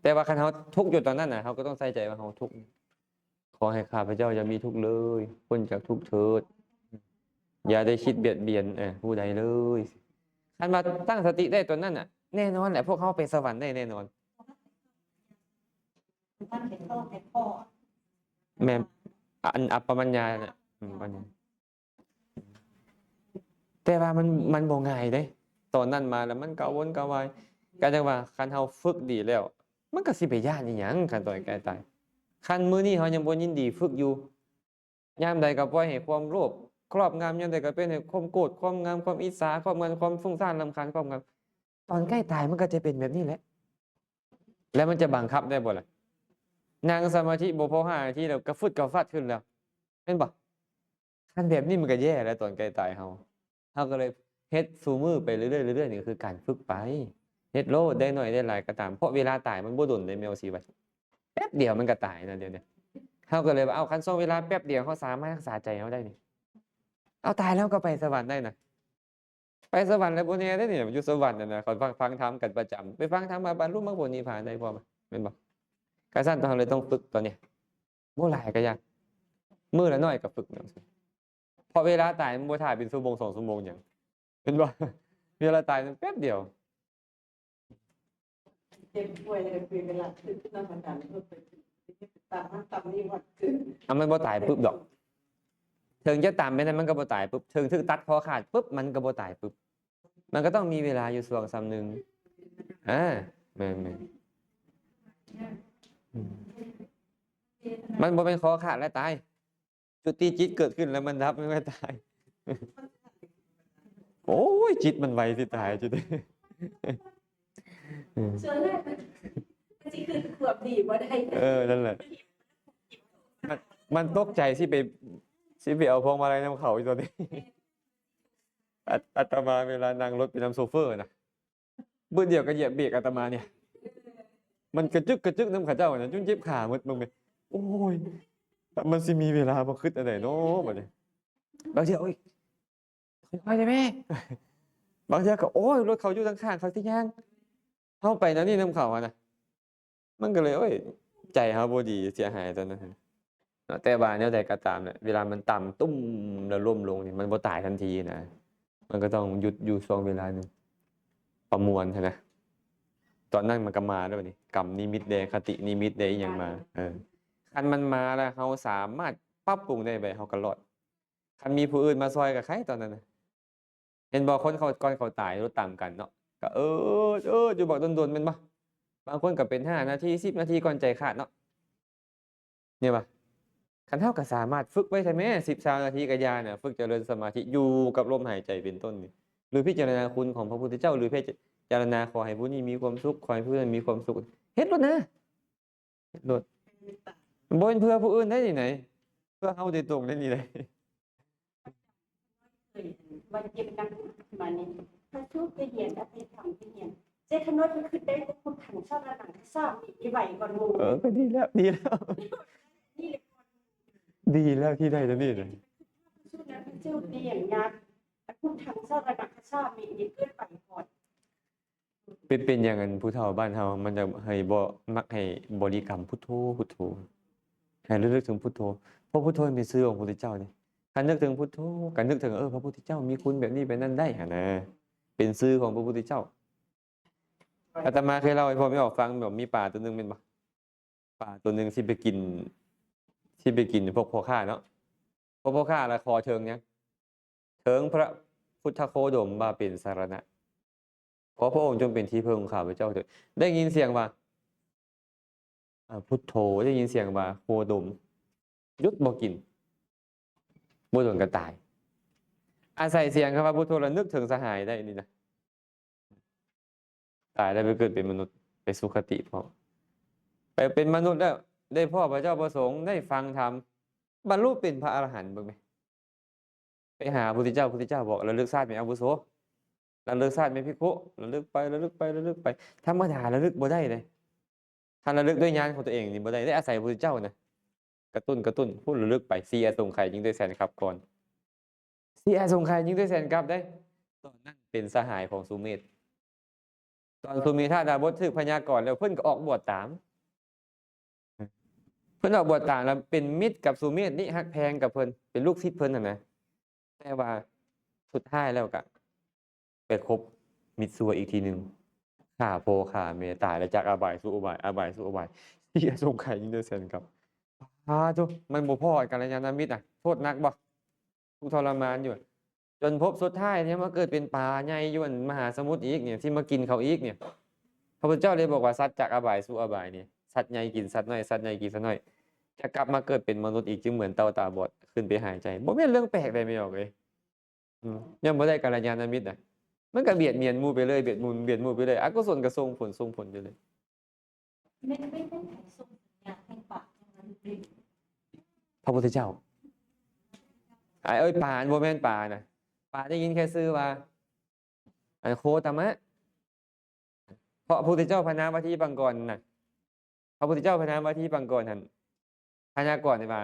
ແຕ່ວ່າຄັນເຮົາທຸກຢູ່ຕອນນັ້ນນະ ເຮົາກໍຕ້ອງໃສ່ໃຈວ່າເຮົາທຸກ. ຂໍໃຫ້ຂ້າພະເຈົ້າຢ່າມີທຸກເລີຍ, ພົ້ນຈາກທຸກເຖີດ, ຢ່າໄດ້ຄິດບຽດບຽນ ເອີ ຜູ້ໃດເລີຍ. ຄັນວ່າຕັ້ງສະຕິໄດ້ຕອນນັ້ນນະ ແນ່ນອນແຫຼະ ພວກເຮົາໄປສະຫວັນໄດ້ແນ່ນອນ. ແມ່ນ ອັນອັບປະມັນຍານະ ອືມ ອັນນີ້ ແຕ່ວ່າມັນ ມັນບໍ່ງ່າຍເດ້. ຕອນນັ້ນມາແລ້ວມັນກະວົນກະວາຍ. ກະຈັ່ງວ່າຄັນເຮົາຝຶກດີແລ້ວ ມັນກະຊິໄປຢ້ານອີ່ຫຍັງ ຄັນຕອນໃກ້ຕາຍ. ຄັນມື້ນີ້ເຮົາຍັງບໍ່ຍິນດີຝຶກຢູ່ ຍາມໃດກໍປ່ອຍໃຫ້ຄວາມໂລບຄອບງຳ, ຍາມໃດກໍປ່ອຍໃຫ້ຄວາມໂກດຄອບງຳ, ຄວາມອິດສາຄອບງຳ, ຄວາມຟຸ້ງສ້ານລຳຄານຄອບງຳ. ຕອນໃກ້ຕາຍມັນກໍຈະເປັນແບບນີ້ແຫຼະ. ແລ້ວມັນຈະບັງຄັບໄດ້ບໍ່ລະ? ນັ່ງສະມາທິບໍ່ພໍຫ້ານາທີແລ້ວກະຟຶດກະຟັດຂຶ້ນແລ້ວ ແມ່ນບໍ່? ຄັນແບບນີ້ມັນກະແຍ່ແລ້ວຕອນໃກ້ຕາຍເຮົາ. ເຮົາກໍເລີຍເຮັດສູ່ມື້ໄປເລື້ອຍໆ ເລື້ອຍໆ ນີ້ຄືການຝຶກໄປ. ເຮັດໂລດ ໄດ້ໜ້ອຍໄດ້ຫຼາຍກໍຕາມ ເພາະເວລາຕາຍມັນບໍ່ດົນເດ້ ແມ່ນບໍ່ຊິວ່າ ແປັບດຽວມັນກໍຕາຍນະ ດຽວນີ້. ເຮົາກໍເລີຍວ່າ ເອົາ ຄັນຊ່ວງເວລາແປັບດຽວເຮົາສາມາດຮັກສາໃຈເຮົາໄດ້ນີ້ ເອົາ ຕາຍແລ້ວກໍໄປສະຫວັນໄດ້ນະ. ໄປສະຫວັນແລ້ວບໍ່ແນ່ເດ້ນີ້ ຢູ່ສະຫວັນນັ້ນນະ ເຂົາຟັງ ຟັງທຳກັນປະຈຳ ໄປຟັງທຳມາບັນລຸມັກຜົນນິບພານໄດ້ພ້ອມ ແມ່ນບໍ່? ກະຊັ້ນເຮົາເລີຍຕ້ອງຝຶກຕອນນີ້ ບໍ່ຫຼາຍກໍຢ່າ ມື້ລະໜ້ອຍກໍຝຶກ. ເພາະເວລາຕາຍມັນບໍ່ຖ້າເປັນຊົ່ວໂມງສອງຊົ່ວໂມງຫຍັງ ເຫັນບໍ່? ເວລາຕາຍມັນແປັບດຽວ. ເຈັບປ່ວຍກໍຄືເວລາຄິດນຳອາຈານເພິ່ນໄປຕາມນັ້ນຕາມນີ້ວ່າ ອາ ມັນບໍ່ຕາຍປຶບດອກ. ເຖິງຈະຕາມໄປນັ້ນມັນກໍບໍ່ຕາຍປຶບ, ເຖິງຖືກຕັດຄໍຂາດປຶບ ມັນກໍບໍ່ຕາຍປຶບ. ມັນກໍຕ້ອງມີເວລາຢູ່ຊ່ວງສ່ຳໜຶ່ງ. ອາ ແມ່ນໆ. ອືມ ມັນບໍ່ແມ່ນຄໍຂາດແລ້ວຕາຍ. ຈຸຕິຈິດເກີດຂຶ້ນແລ້ວມັນດັບ ມັນກໍຕາຍ. ໂອ້ຍ ຈິດມັນໄວຊິຕາຍ ຈິດ. ອືມ ສ່ວນຫຼາຍມັນ ມັນຊິຄືຄວາມດີບໍ່ໄດ້. ເອີ ນັ້ນແຫຼະ. ມັນ ມັນຕົກໃຈຊິໄປ ຊິໄປເອົາພວງມາໄລນຳເຂົາອີກຕອນນີ້. ອາ ອາດຕະມາເວລານັ່ງລົດໄປນຳໂຊເຟີນະ ບຶດດຽວກໍຢຽບເບກອາດຕະມານີ້ ມັນກະຈຶກກະຈຶກນຳເຂົາເຈົ້ານະ ຈົນເຈັບຂາໝົດ. ເບິ່ງແມ່ ໂອ້ຍ ມັນຊິມີເວລາມາຄຶດອັນໃດເນາະບັດນີ້. ບາງເທື່ອ ໂອ້ຍ ຄ່ອຍໆ ໄດ້ແມ່. ບາງເທື່ອກໍ ໂອ້ຍ ລົດເຂົາຢູ່ທາງຂ້າງ ເຂົາຊິຍ່າງ ເຮົາໄປແນວນີ້ນຳເຂົາຫັ້ນນະ. ມັນກໍເລີຍ ໂອ້ຍ ໃຈເຮົາບໍ່ດີ ເສຍຫາຍຕອນນັ້ນເນາະ. ແຕ່ວ່າແນວໃດກໍຕາມແຫຼະ ເວລາມັນຕ່ຳຕຸ້ມແລ້ວລົ້ມລົງນີ້ ມັນບໍ່ຕາຍທັນທີນະ. ມັນກໍຕ້ອງຢຸດຢູ່ຊ່ວງເວລາໜຶ່ງ ປະມວນຫັ້ນນະ. ຕອນນັ້ນມັນກໍມາແລ້ວບັດນີ້ ກຳນິມິດແດ່ ຄະຕິນິມິດແດ່ ອີ່ຫຍັງມາ. ເອີ ຄັນມັນມາແລ້ວເຮົາສາມາດປັບປຸງໄດ້ໄວ ເຮົາກໍລອດ. ຄັນມີຜູ້ອື່ນມາຊ່ອຍກໍໄຄຕອນນັ້ນນະ. ເຫັນບໍ່ ຄົນເຂົາ ກ່ອນເຂົາຕາຍລົດຕາມກັນເນາະ ກໍເອີດ ເອີດຢູ່ບັກດົນໆ ແມ່ນບໍ່? ບາງຄົນກໍເປັນຫ້ານາທີ ສິບນາທີກ່ອນໃຈຂາດເນາະ. ເຫັນບໍ່? ຄັນເຮົາກໍສາມາດຝຶກໄວ້ແທ້ແມ້ ສິບ ຊາວນາທີກໍຢ່ານະ ຝຶກຈະເລີນສະມາທິຢູ່ກັບລົມຫາຍໃຈເປັນຕົ້ນນີ້ ຫຼືພິຈາລະນາຄຸນຂອງພະພຸດທະເຈົ້າ ຫຼືພິຈາລະນາຂໍໃຫ້ຜູ້ນີ້ມີຄວາມສຸກ ຂໍໃຫ້ຜູ້ນັ້ນມີຄວາມສຸກ ເຮັດໂລດນະ. ໂລດ ບໍ່ແມ່ນເພື່ອຜູ້ອື່ນໄດ໋ນີ້ໃດ ເພື່ອເຮົາໂດຍຕົງໄດ໋ນີ້ໃດ. ເຄີຍວ່າເຈັບໜັກມານີ້ ພະສູໄປຮຽນ ອະໄປທຳໄປຮຽນ ເຈຂະນ້ອຍໄປຄິດໄດ້ພຸດທັງສະຣະນັງຄະສາມິ ໄວກວ່າໝູ່. ເອີ ກໍດີແລ້ວ ດີແລ້ວ ນີ້ແຫຼະ ດີແລ້ວທີ່ໄດ້ຕົວນີ້ນະ. ພະສູນະ ພະເຈົ້າໄດ້ຫຍັງຍາກ ພຸດທັງສະຣະນັງຄະສາມິນີ້ເກີດໄປກ່ອນ. ເປັນ ເປັນຫຍັງອັນຜູ້ເຖົ້າບ້ານເຮົາມັນຈະໃຫ້ບໍ່ ມັກໃຫ້ບໍລິກຳພຸດໂທ ພຸດໂທ ໃຫ້ລະລຶກເຖິງພຸດໂທ ເພາະພຸດໂທເປັນຊື່ຂອງພະພຸດທະເຈົ້າເດ້. ຄັນນຶກເຖິງພຸດໂທ ກໍນຶກເຖິງ ເອີ ພະພຸດທະເຈົ້າມີຄຸນແບບນີ້ແບບນັ້ນໄດ້ຫັ້ນນະ ເປັນຊື່ຂອງພະພຸດທະເຈົ້າ. ອາດຕະມາເຄີຍເລົ່າໃຫ້ພໍ່ແມ່ອອກຟັງ ແບບມີປາຕົວໜຶ່ງແມ່ນບໍ່? ປາຕົວໜຶ່ງຊິໄປກິນ ຊິໄປກິນພວກພໍ່ຄ້າເນາະ. ພວກພໍ່ຄ້າລະຂໍເຖິງຫຍັງ? ເຖິງພະພຸດທະໂຄດົມວ່າເປັນສາລະນະ. ຂໍພະອົງຈົ່ງເປັນທີ່ເພິ່ງຂອງຂ້າພະເຈົ້າເທີ້. ໄດ້ຍິນສຽງວ່າ ອາ ພຸດໂທ ໄດ້ຍິນສຽງວ່າໂຄດົມ ຢຸດບໍ່ກິນ ບໍ່ດົນກໍຕາຍ. ອາໄສສຽງຄຳວ່າພຸດໂທລະນຶກເຖິງສະຫາຍໄດ້ນີ້ນະ. ຕາຍແລ້ວໄປເກີດເປັນມະນຸດ ໄປສຸຄະຕິພ້ອມ ໄປເປັນມະນຸດແລ້ວ ໄດ້ພໍ້ພະເຈົ້າພະສົງ ໄດ້ຟັງທຳ ບັນລຸເປັນພະອະລະຫັນ. ເບິ່ງແມ ໄປຫາພຸດທະເຈົ້າ ພຸດທະເຈົ້າບອກ ລະລຶກຊາດແມ່ອາວຸໂສ ລະລຶກຊາດແມ່ພິກຂຸ ລະລຶກໄປ ລະລຶກໄປ ລະລຶກໄປ. ທຳມະດາລະລຶກບໍ່ໄດ້ເດ້. ຄັນລະລຶກດ້ວຍຍານຂອງຕົວເອງນີ້ບໍ່ໄດ້ ໄດ້ອາໄສພຸດທະເຈົ້ານະ ກະຕຸ້ນ ກະຕຸ້ນ ພຸ້ນລະລຶກໄປ ສີ່ອະສົງໄຂຍິງດ້ວຍແສນກັບກ່ອນ. ສີ່ອະສົງໄຂຍິງດ້ວຍແສນກັບໄດ້. ຕອນນັ້ນເປັນສະຫາຍຂອງສຸເມດ. ຕອນສຸເມທາດາບົດຖືກພະຍາກອນແລ້ວ ເພິ່ນກໍອອກບວດຕາມ. ເພິ່ນອອກບວດຕາມແລ້ວເປັນມິດກັບສຸເມດນີ້ ຮັກແພງກັບເພິ່ນ ເປັນລູກສິດເພິ່ນຫັ້ນນະ. ແຕ່ວ່າສຸດທ້າຍແລ້ວກະໄປຄົບມິດຊົ່ວອີກທີໜຶ່ງ ຂ້າພໍ່ຂ້າແມ່ຕາຍແລ້ວ ຈາກອະບາຍສູ່ອະບາຍ ອະບາຍສູ່ອະບາຍ ເສຍສົງໄຂຍິງໄດ້ແສນກັບ. ປາໂທ້ ມັນບໍ່ພໍກັນລະຍານະມິດນະ ໂທດໜັກບໍ່? ທຸກທໍລະມານຢູ່ ຈົນພົບສຸດທ້າຍຍັງມາເກີດເປັນປາໃຫຍ່ຢູ່ອັນມະຫາສະໝຸດອີກນີ້ ທີ່ມາກິນເຂົາອີກນີ້. ພະພຸດທະເຈົ້າເລີຍບອກວ່າ ສັດຈາກອະບາຍສູ່ອະບາຍນີ້ ສັດໃຫຍ່ກິນສັດນ້ອຍ ສັດໃຫຍ່ກິນສັດນ້ອຍ ຈະກັບມາເກີດເປັນມະນຸດອີກ ຈຶ່ງເໝືອນເຕົ່າຕາບອດ ຂຶ້ນໄປຫາຍໃຈ. ບໍ່ແມ່ນເລື່ອງແປກໃດແມ່ນອອກເອີຍ. ອືມ ຍັງບໍ່ໄດ້ກັນລະຍານະມິດນະ ມັນກໍບຽດບຽນໝູ່ໄປເລີຍ ບຽດໝູ່ ບຽດໝູ່ໄປເລີຍ ອະກຸສົນກໍສົ່ງຜົນ ສົ່ງຜົນຢູ່ເລີຍ. ແມ່ນ ແມ່ນ ແມ່ນໃຜສົ່ງສັນຍານໃຫ້ປາ ພະພຸດທະເຈົ້າ. ອາ ເອີຍ ປາ ບໍ່ແມ່ນປານະ ປາໄດ້ຍິນແຄ່ຊື່ວ່າ ອັນ ໂຄຕະມະ ເພາະພະພຸດທະເຈົ້າພະນາມວ່າທີປັງກອນນະ ພະພຸດທະເຈົ້າພະນາມວ່າທີປັງກອນຫັ້ນ ພະຍາກອນໄດ້ວ່າ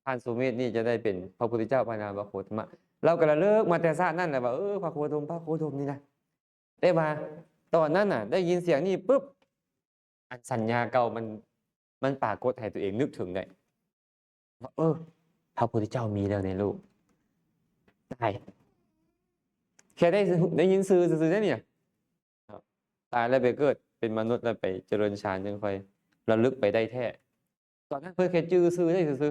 ທ່ານສຸເມດນີ້ຈະໄດ້ເປັນພະພຸດທະເຈົ້າພະນາມວ່າໂຄຕະມະ. ລາວກໍລະລຶກມາແຕ່ຊາດນັ້ນແຫຼະວ່າ ເອີ ພະໂຄດົມ ພະໂຄດົມນີ້ນະ. ແຕ່ວ່າຕອນນັ້ນນະ ໄດ້ຍິນສຽງນີ້ປຶບ ອັນສັນຍາເກົ່າມັນ ມັນປາກົດໃຫ້ຕົວເອງນຶກເຖິງໄດ້ວ່າ ເອີ ພະພຸດທະເຈົ້າມີແລ້ວໃນໂລກ. ຕາຍ ແຄ່ໄດ້ ໄດ້ຍິນຊື່ຊື່ໆເດ້ນີ້ນະ. ຕາຍແລ້ວໄປເກີດເປັນມະນຸດ ແລ້ວໄປຈະເລີນຊານ ຈຶ່ງຄ່ອຍລະລຶກໄປໄດ້ແທ້. ຕອນນັ້ນເພິ່ນແຄ່ຈື່ຊື່ໄດ້ຊື່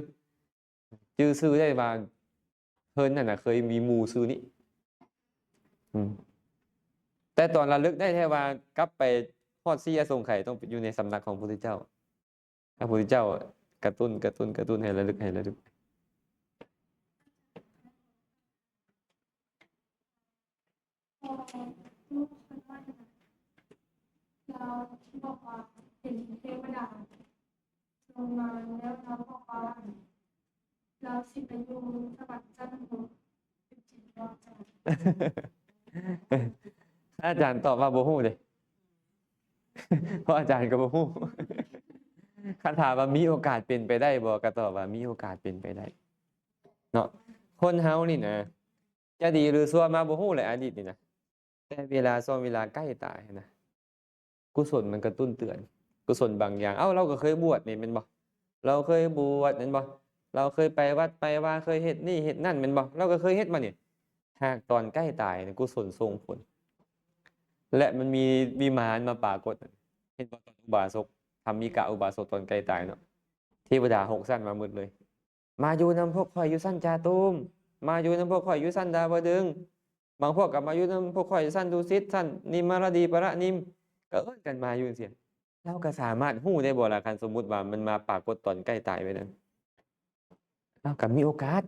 ໆ ຈື່ຊື່ໄດ້ວ່າເພິ່ນນັ້ນນະເຄີຍມີໝູ່ຊື່ນີ້. ອືມ ແຕ່ຕອນລະລຶກໄດ້ແທ້ວ່າກັບໄປຮອດສີ່ອະສົງໄຂ ຕ້ອງໄປຢູ່ໃນສຳນັກຂອງພະພຸດທະເຈົ້າ. ພະພຸດທະເຈົ້າກະຕຸ້ນ ກະຕຸ້ນ ກະຕຸ້ນໃຫ້ລະລຶກ ໃຫ້ລະລຶກ. ລາວບອກວ່າເປັນເທວະດາລົງມາ ແລ້ວລາວບອກວ່າລາວຊິໄປຢູ່ສະຫວັນຊັ້ນຫົກ ເປັນຈິດວາຈານ. ອາຈານຕອບວ່າບໍ່ຮູ້ເດ້ ເພາະອາຈານກໍບໍ່ຮູ້. ຄັນຖາມວ່າມີໂອກາດເປັນໄປໄດ້ບໍ່ ກໍຕອບວ່າມີໂອກາດເປັນໄປໄດ້ເນາະ. ຄົນເຮົານີ້ນະ ຈະດີຫຼືຊົ່ວມາບໍ່ຮູ້ແຫຼະ ອະດີດນີ້ນະ ແຕ່ເວລາຊ່ວງເວລາໃກ້ຕາຍນະ ກຸສົນມັນກະຕຸ້ນເຕືອນ ກຸສົນບາງຢ່າງ. ເອົ້າ ລາວກໍເຄີຍບວດນີ້ແມ່ນບໍ່? ລາວເຄີຍບວດແມ່ນບໍ່? ລາວເຄີຍໄປວັດໄປວາ ເຄີຍເຮັດນີ້ເຮັດນັ້ນແມ່ນບໍ່? ລາວກໍເຄີຍເຮັດມານີ້. ຫາກຕອນໃກ້ຕາຍນະ ກຸສົນສົ່ງຜົນ ແລະ ມັນມີວິມານມາປາກົດ. ເຫັນບໍ່? ຕອນອຸບາສົກ ທຳມິກະອຸບາສົກຕອນໃກ້ຕາຍເນາະ ເທວະດາຫົກຊັ້ນມາໝົດເລີຍ. ມາຢູ່ນຳພວກຂ້ອຍຢູ່ຊັ້ນຈາຕຸມ ມາຢູ່ນຳພວກຂ້ອຍຢູ່ຊັ້ນດາວະດຶງ ບາງພວກກໍມາຢູ່ນຳພວກຂ້ອຍຊັ້ນດຸສິດ ຊັ້ນນິມມາລະດີ ປະລະນິມ ກໍເອີ້ນກັນມາຢູ່ຈັ່ງຊີ້. ລາວກໍສາມາດຮູ້ໄດ້ບໍ່ລະ ຄັນສົມມຸດວ່າມັນມາປາກົດຕອນໃກ້ຕາຍໄປນັ້ນ? ລາວກໍມີໂອກາດ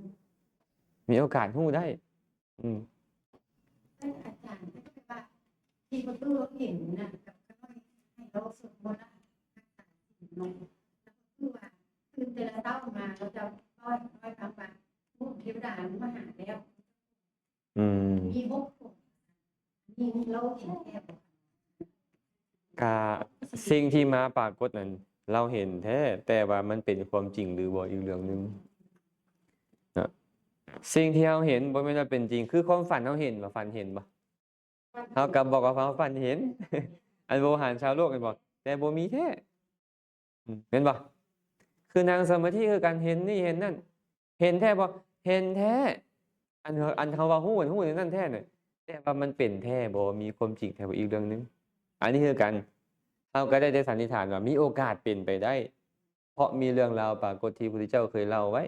ມີໂອກາດຮູ້ໄດ້. ອືມ ທ່ານອາຈານ ທີ່ປະຕູເຫັນນະ ກັບຂ້ານ້ອຍໃຫ້ລາວສວດມົນນະ ຮັກສາສິນເນາະ ຄືວ່າຕື່ນແຕ່ລະເຊົ້າມາ ລາວຈະເວົ້າໃຫ້ຂ້ານ້ອຍຟັງວ່າ ໂອ້ ເທວະດາມາຫາແລ້ວ. ອືມ ມີຫົກຄົນ ມີ ມີລາວເຫັນແທ້ບໍ່? ກະສິ່ງທີ່ມາປາກົດນັ້ນ ລາວເຫັນແທ້ ແຕ່ວ່າມັນເປັນຄວາມຈິງຫຼືບໍ່ ອີກເລື່ອງໜຶ່ງເນາະ. ສິ່ງທີ່ເຮົາເຫັນບໍ່ແມ່ນວ່າເປັນຈິງ ຄືຄວາມຝັນເຮົາເຫັນບໍ່? ຝັນເຫັນບໍ່? ເຮົາກໍບອກວ່າເຮົາຝັນເຫັນ ອັນໂວຫານຊາວໂລກແມ່ນບໍ່? ແຕ່ບໍ່ມີແທ້. ອືມ ແມ່ນບໍ່? ຄືນັ່ງສະມາທິຄືກັນ ເຫັນນີ້ເຫັນນັ້ນ ເຫັນແທ້ບໍ່? ເຫັນແທ້. ອັນ ອັນເຮົາວ່າຮູ້ ອັນຮູ້ນັ້ນແທ້ນະ ແຕ່ວ່າມັນເປັນແທ້ບໍ່ ມີຄວາມຈິງແທ້ບໍ່ ອີກເລື່ອງໜຶ່ງ. ອັນນີ້ຄືກັນ ເຮົາກໍໄດ້ແຕ່ສັນນິຖານວ່າມີໂອກາດເປັນໄປໄດ້ ເພາະມີເລື່ອງລາວປາກົດທີ່ພະພຸດທະເຈົ້າເຄີຍເລົ່າໄວ້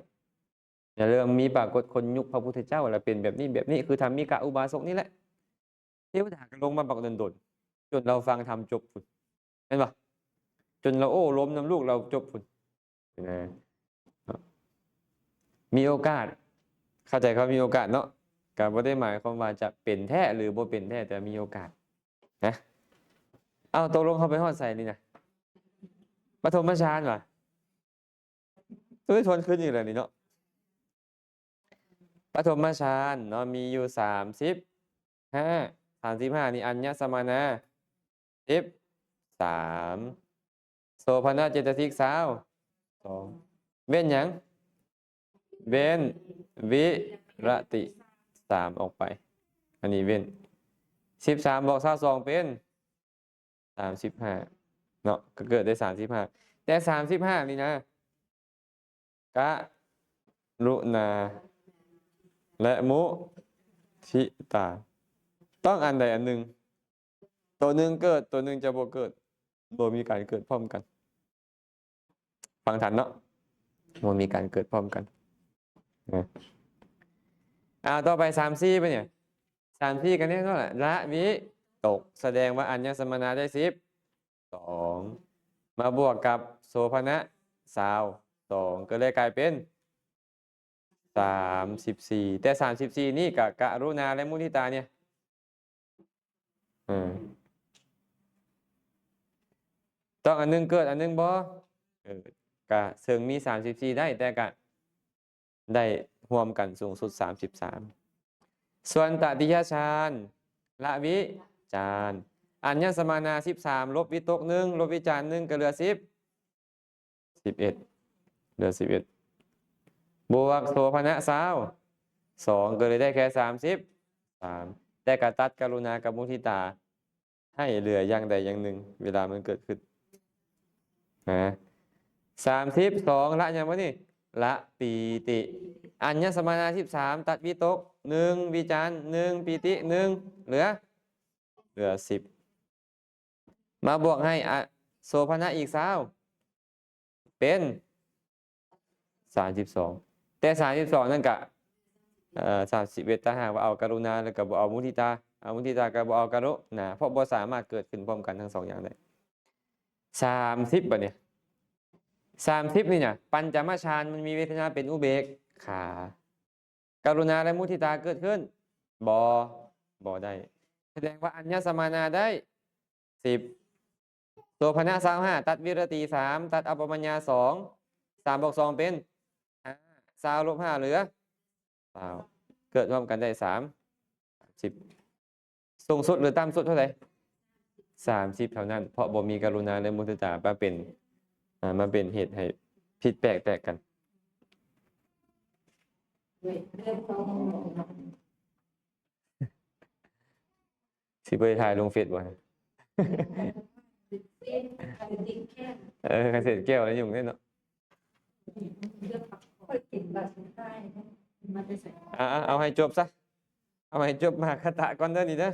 ໃນເລື່ອງມີປາກົດຄົນຍຸກພະພຸດທະເຈົ້າ ແລ້ວເປັນແບບນີ້ແບບນີ້ ຄືທຳມິກະອຸບາສົກນີ້ແຫຼະ. ເທວະດາກໍລົງມາບັກດົນໆ ຈົນລາວຟັງທຳຈົບພຸ້ນ ແມ່ນບໍ່? ຈົນລາວໂອ້ລົມນຳລູກລາວຈົບພຸ້ນນະ. ມີໂອກາດ ເຂົ້າໃຈຄຳວ່າມີໂອກາດເນາະ ກໍບໍ່ໄດ້ໝາຍຄວາມວ່າຈະເປັນແທ້ ຫຼື ບໍ່ເປັນແທ້ ແຕ່ມີໂອກາດນະ. ເອົ້າ ຕົກລົງເຮົາໄປຮອດໃສນີ້ນະ? ປະຖົມມະຊານຫວາ? ໂອ້ຍ ທວນຄືນອີກແລ້ວນີ້ເນາະ. ປະຖົມມະຊານເນາະ ມີຢູ່ສາມສິບຫ້າ ສາມສິບຫ້ານີ້ ອັນຍະສະມານາ ສິບສາມ ໂສພະນະເຈຕະສິກ ຊາວສອງ ເວັ້ນຫຍັງ? ເວັ້ນວິລະຕິ ສາມ ອອກໄປ ອັນນີ້ເວັ້ນ ສິບສາມບວກຊາວສອງເປັນສາມສິບຫ້າເນາະ ກໍເກີດໄດ້ສາມສິບຫ້າ ແຕ່ສາມສິບຫ້ານີ້ນະ ກະລຸນາ ແລະ ມຸທິຕາ ຕ້ອງອັນໃດອັນໜຶ່ງ ໂຕໜຶ່ງເກີດ ໂຕໜຶ່ງຈະບໍ່ເກີດ ບໍ່ມີການເກີດພ້ອມກັນ. ຟັງທັນເນາະ ບໍ່ມີການເກີດພ້ອມກັນນະ. ເອົາ ຕໍ່ໄປສາມສີ່ໄປນີ້ ສາມສີ່ກໍແນ່ນອນລະ ລະວິຕົກ ສະແດງວ່າອັນຍະສະມະນາໄດ້ສິບສອງ ມາບວກກັບໂສພະນະຊາວສອງ ກໍເລີຍກາຍເປັນສາມສິບສີ່ ແຕ່ສາມສິບສີ່ນີ້ກະກະລຸນາ ແລະ ມຸທິຕານີ້ ເອີ ຕ້ອງອັນໜຶ່ງເກີດ ອັນໜຶ່ງບໍ່ ເອີ ກະເຊິ່ງມີສາມສິບສີ່ໄດ້ ແຕ່ກະໄດ້ຮ່ວມກັນສູງສຸດສາມສິບສາມ. ສ່ວນຕະຕິຍະຊານ ລະວິຈານ ອັນຍະສະມະນາສິບສາມ ລົບວິຕົກໜຶ່ງ ລົບວິຈານໜຶ່ງ ກໍເຫຼືອສິບ ສິບເອັດ ເຫຼືອສິບເອັດ ບວກໂສພະນະຊາວສອງ ກໍເລີຍໄດ້ແຄ່ສາມສິບສາມ ແຕ່ກະຕັດກະລຸນາກັບມຸທິຕາໃຫ້ເຫຼືອຢ່າງໃດຢ່າງໜຶ່ງ ເວລາມັນເກີດຂຶ້ນນະ. ສາມສິບສອງ ລະຫຍັງວະນີ້ ລະປີຕິ ອັນຍະສະມະນາສິບສາມ ຕັດວິຕົກໜຶ່ງ ວິຈານໜຶ່ງ ປີຕິໜຶ່ງ ເຫຼືອ ເຫຼືອສິບ ມາບວກໃຫ້ອະໂສພະນະອີກຊາວ ເປັນສາມສິບສອງ ແຕ່ສາມສິບສອງນັ້ນກະ ເອີ ສາມສິບເອັດ ຖ້າຫາກວ່າເອົາກະລຸນາ ແລ້ວກໍບໍ່ເອົາມຸທິຕາ ເອົາມຸທິຕາກໍບໍ່ເອົາກະລຸນາ ເພາະບໍ່ສາມາດເກີດຂຶ້ນພ້ອມກັນທັງສອງຢ່າງໄດ້. ສາມສິບ ບາດນີ້ ສາມສິບນີ້ນະ ປັນຈະມະຊານ ມັນມີເວທະນາເປັນອຸເບກຂາ ກະລຸນາ ແລະ ມຸທິຕາເກີດຂຶ້ນບໍ່? ບໍ່ໄດ້. ສະແດງວ່າອັນຍະສະມະນາໄດ້ສິບ ໂສພະນະຊາວຫ້າ ຕັດວິລະຕີສາມ ຕັດອັບປະມາຍະສອງ ສາມບວກສອງເປັນຫ້າ ຊາວລົບຫ້າເຫຼືອຊາວ ເກີດຮ່ວມກັນໄດ້ສາມ ສາມສິບ ສູງສຸດ ຫຼື ຕ່ຳສຸດເທົ່າໃດ? ສາມສິບເທົ່ານັ້ນ ເພາະບໍ່ມີກະລຸນາ ແລະ ມຸທິຕາມາເປັນ ອ່າ ມາເປັນເຫດໃຫ້ຜິດແປກແຕກກັນ. ຊິບໍ່ໄດ້ຖ່າຍລົງເຟສບໍ່? ເອີ ຄັນເສດແກ້ວແລ້ວຫຍຸ້ງເດ້ເນາະ. ອ່າ ເອົາໃຫ້ຈົບຊະ ເອົາໃຫ້ຈົບມະຫະຄະຕະກ່ອນເດີນີ້ເດີ.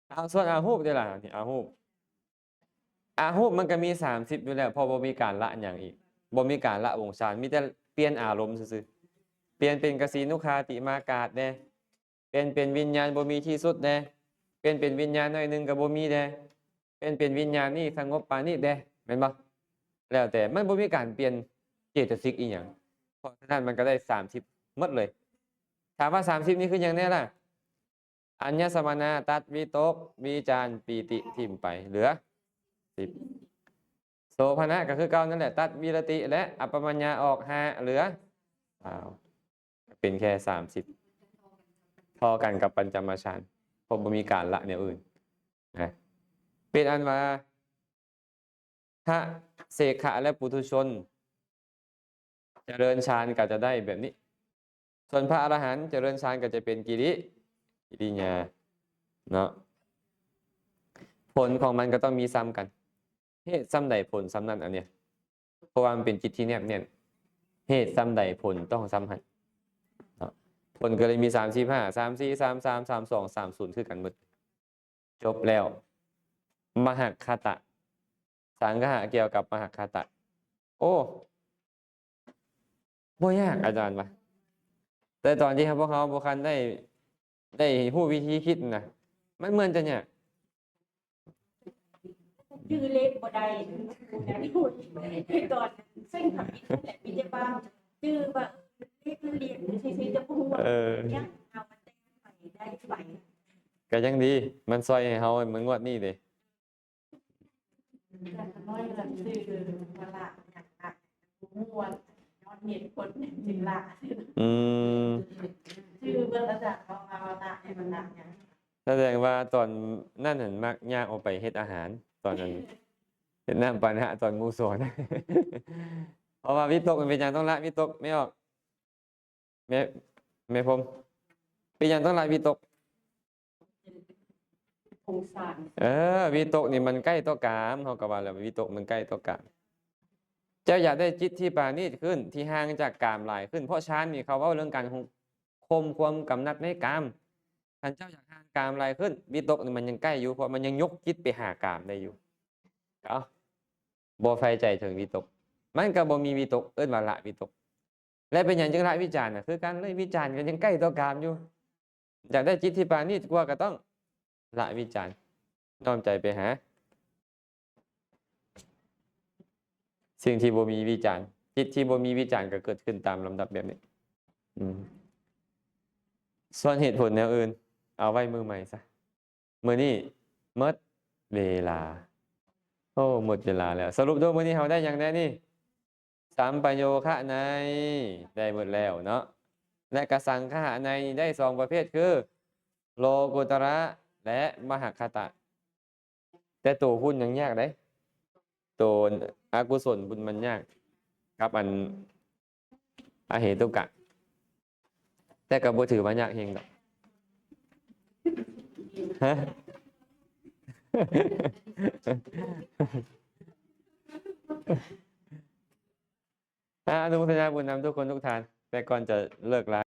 ເອົາ ສ່ວນອາຮູບເດ້ລະ ນີ້ອາຮູບ ອາຮູບມັນກໍມີສາມສິບຢູ່ແລ້ວ ເພາະບໍ່ມີການລະຫຍັງອີກ ບໍ່ມີການລະວົງຊານ ມີແຕ່ປ່ຽນອາລົມຊື່ໆ ປ່ຽນເປັນກະສີນຸຄາຕິມາກາດແດ່ ປ່ຽນເປັນວິນຍານບໍ່ມີທີ່ສຸດແດ່ ປ່ຽນເປັນວິນຍານໜ້ອຍໜຶ່ງກໍບໍ່ມີແດ່ ປ່ຽນເປັນວິນຍານນີ້ສະຫງົບປານີດແດ່ ແມ່ນບໍ່? ແລ້ວແຕ່ ມັນບໍ່ມີການປ່ຽນເຈຕະສິກອີ່ຫຍັງ ເພາະສະນັ້ນມັນກໍໄດ້ສາມສິບໝົດເລີຍ. ຖາມວ່າສາມສິບນີ້ຄືຫຍັງແນ່ລະ? ອັນຍະສະມະນາ ຕັດວິຕົກ ວິຈານ ປີຕິ ຖິ້ມໄປ ເຫຼືອສິບ ໂສພະນະກໍຄືເກົ່ານັ້ນແຫຼະ ຕັດວິລະຕິ ແລະ ອັບປະມາຍະອອກ ຫ້າ ເຫຼືອຊາວ ເປັນແຄ່ສາມສິບ ທໍ່ກັນກັບປັນຈະມະຊານ ເພາະບໍ່ມີການລະແນວອື່ນນະ. ເປັນອັນວ່າ ພະເສຂະ ແລະ ປຸຖຸຊົນ ຈະເລີນຊານກໍຈະໄດ້ແບບນີ້ ສ່ວນພະອະລະຫັນຈະເລີນຊານກໍຈະເປັນກິລິ ກິລິຍາເນາະ. ຜົນຂອງມັນກໍຕ້ອງມີຊ່ຳກັນ ເຫດຊ່ຳໃດຜົນຊ່ຳນັ້ນ ອັນເນີ້ຍ ເພາະວ່າມັນເປັນຈິດທີ່ແນບແໜ້ນ ເຫດຊ່ຳໃດຜົນຕ້ອງຊ່ຳຫັ້ນເນາະ. ຜົນກໍເລີຍມີສາມສິບຫ້າ ສາມສີ່ ສາມສາມ ສາມສອງ ສາມສູນ ຄືກັນໝົດ. ຈົບແລ້ວ ມະຫະຄະຕະ ສັງຄະຫະກ່ຽວກັບມະຫະຄະຕະ. ໂອ້ ບໍ່ຍາກ ອາຈານວ່າ ແຕ່ຕອນທີ່ພວກເຮົາບໍ່ທັນໄດ້ ໄດ້ຮູ້ວິທີຄິດນະ ມັນເໝືອນຈະຍາກ. ຈື່ເລກບໍ່ໄດ້ ຕອນເສັງທຳອິດແຫຼະ ມີແຕ່ວ່າຈື່ວ່າເລກມັນລຽນຊື່ໆ ຈະບໍ່ຮູ້ວ່າ ເອີ ຍັງເອົາມາແຕ່ງໄປໄດ້ໄປ ກໍຍັງດີ ມັນຊ່ອຍໃຫ້ເຮົາ ມັນງວດນີ້ເດ້. ອືມ ສະແດງວ່າຕອນນັ້ນຫັ້ນມັກຍາກອອກໄປເຮັດອາຫານ ຕອນນັ້ນເຮັດນ້ຳປານະ ຕອນໝູ່ສອນ ເພາະວ່າວິຕົກມັນເປັນຫຍັງຕ້ອງລະວິຕົກ ແມ່ອອກ ແມ່ ແມ່ພົມ ເປັນຫຍັງຕ້ອງລະວິຕົກ? ສົງສານ ເອີ ວິຕົກນີ້ມັນໃກ້ຕໍ່ກາມ ເຮົາກໍວ່າແລ້ວ ວິຕົກມັນໃກ້ຕໍ່ກາມ. ເຈົ້າຢາກໄດ້ຈິດທີ່ປານີດຂຶ້ນ ທີ່ຫ່າງຈາກກາມຫຼາຍຂຶ້ນ ເພາະຊານນີ້ເຂົາເວົ້າເລື່ອງການ ຄ- ຂົ່ມຄວາມກຳໜັດໃນກາມ. ຄັນເຈົ້າຢາກຫ່າງກາມຫຼາຍຂຶ້ນ ວິຕົກນີ້ມັນຍັງໃກ້ຢູ່ ເພາະມັນຍັງຍົກຈິດໄປຫາກາມໄດ້ຢູ່. ເອົ້າ ບໍ່ໃຝ່ໃຈເຖິງວິຕົກ ມັນກໍບໍ່ມີວິຕົກ ເອີ້ນວ່າລະວິຕົກ. ແລະ ເປັນຫຍັງຈຶ່ງລະວິຈານນະ? ຄືກັນເລີຍ ວິຈານກໍຍັງໃກ້ຕໍ່ກາມຢູ່. ຢາກໄດ້ຈິດທີ່ປານີດກວ່າ ກໍຕ້ອງລະວິຈານ ນ້ອມໃຈໄປຫາສິ່ງທີ່ບໍ່ມີວິຈານ. ຈິດທີ່ບໍ່ມີວິຈານກໍເກີດຂຶ້ນຕາມລຳດັບແບບນີ້. ອືມ ສ່ວນເຫດຜົນແນວອື່ນ ເອົາໄວ້ມື້ໃໝ່ຊະ. ມື້ນີ້ໝົດເວລາ. ໂອ້ ໝົດເວລາແລ້ວ. ສະຫຼຸບໂດຍ ມື້ນີ້ເຮົາໄດ້ຫຍັງແດ່ນີ້? ສຳປະໂຍຄະໄນ ໄດ້ໝົດແລ້ວເນາະ ແລະ ກະສັງຄະຫະໄນນີ້ໄດ້ສອງປະເພດ ຄື ໂລກຸດຕະລະ ແລະ ມະຫະຄະຕະ. ແຕ່ໂຕພຸ້ນຍັງຍາກເດ້ ໂຕອະກຸສົນພຸ້ນມັນຍາກ ກັບອັນອະເຫຕຸກະ. ແຕ່ກໍບໍ່ຖືວ່າຍາກເຮັງດອກ. ຮະ? ອາ ອະນຸໂມທະນາບຸນນຳທຸກຄົນທຸກທ່ານ. ແຕ່ກ່ອນຈະເລີກລາ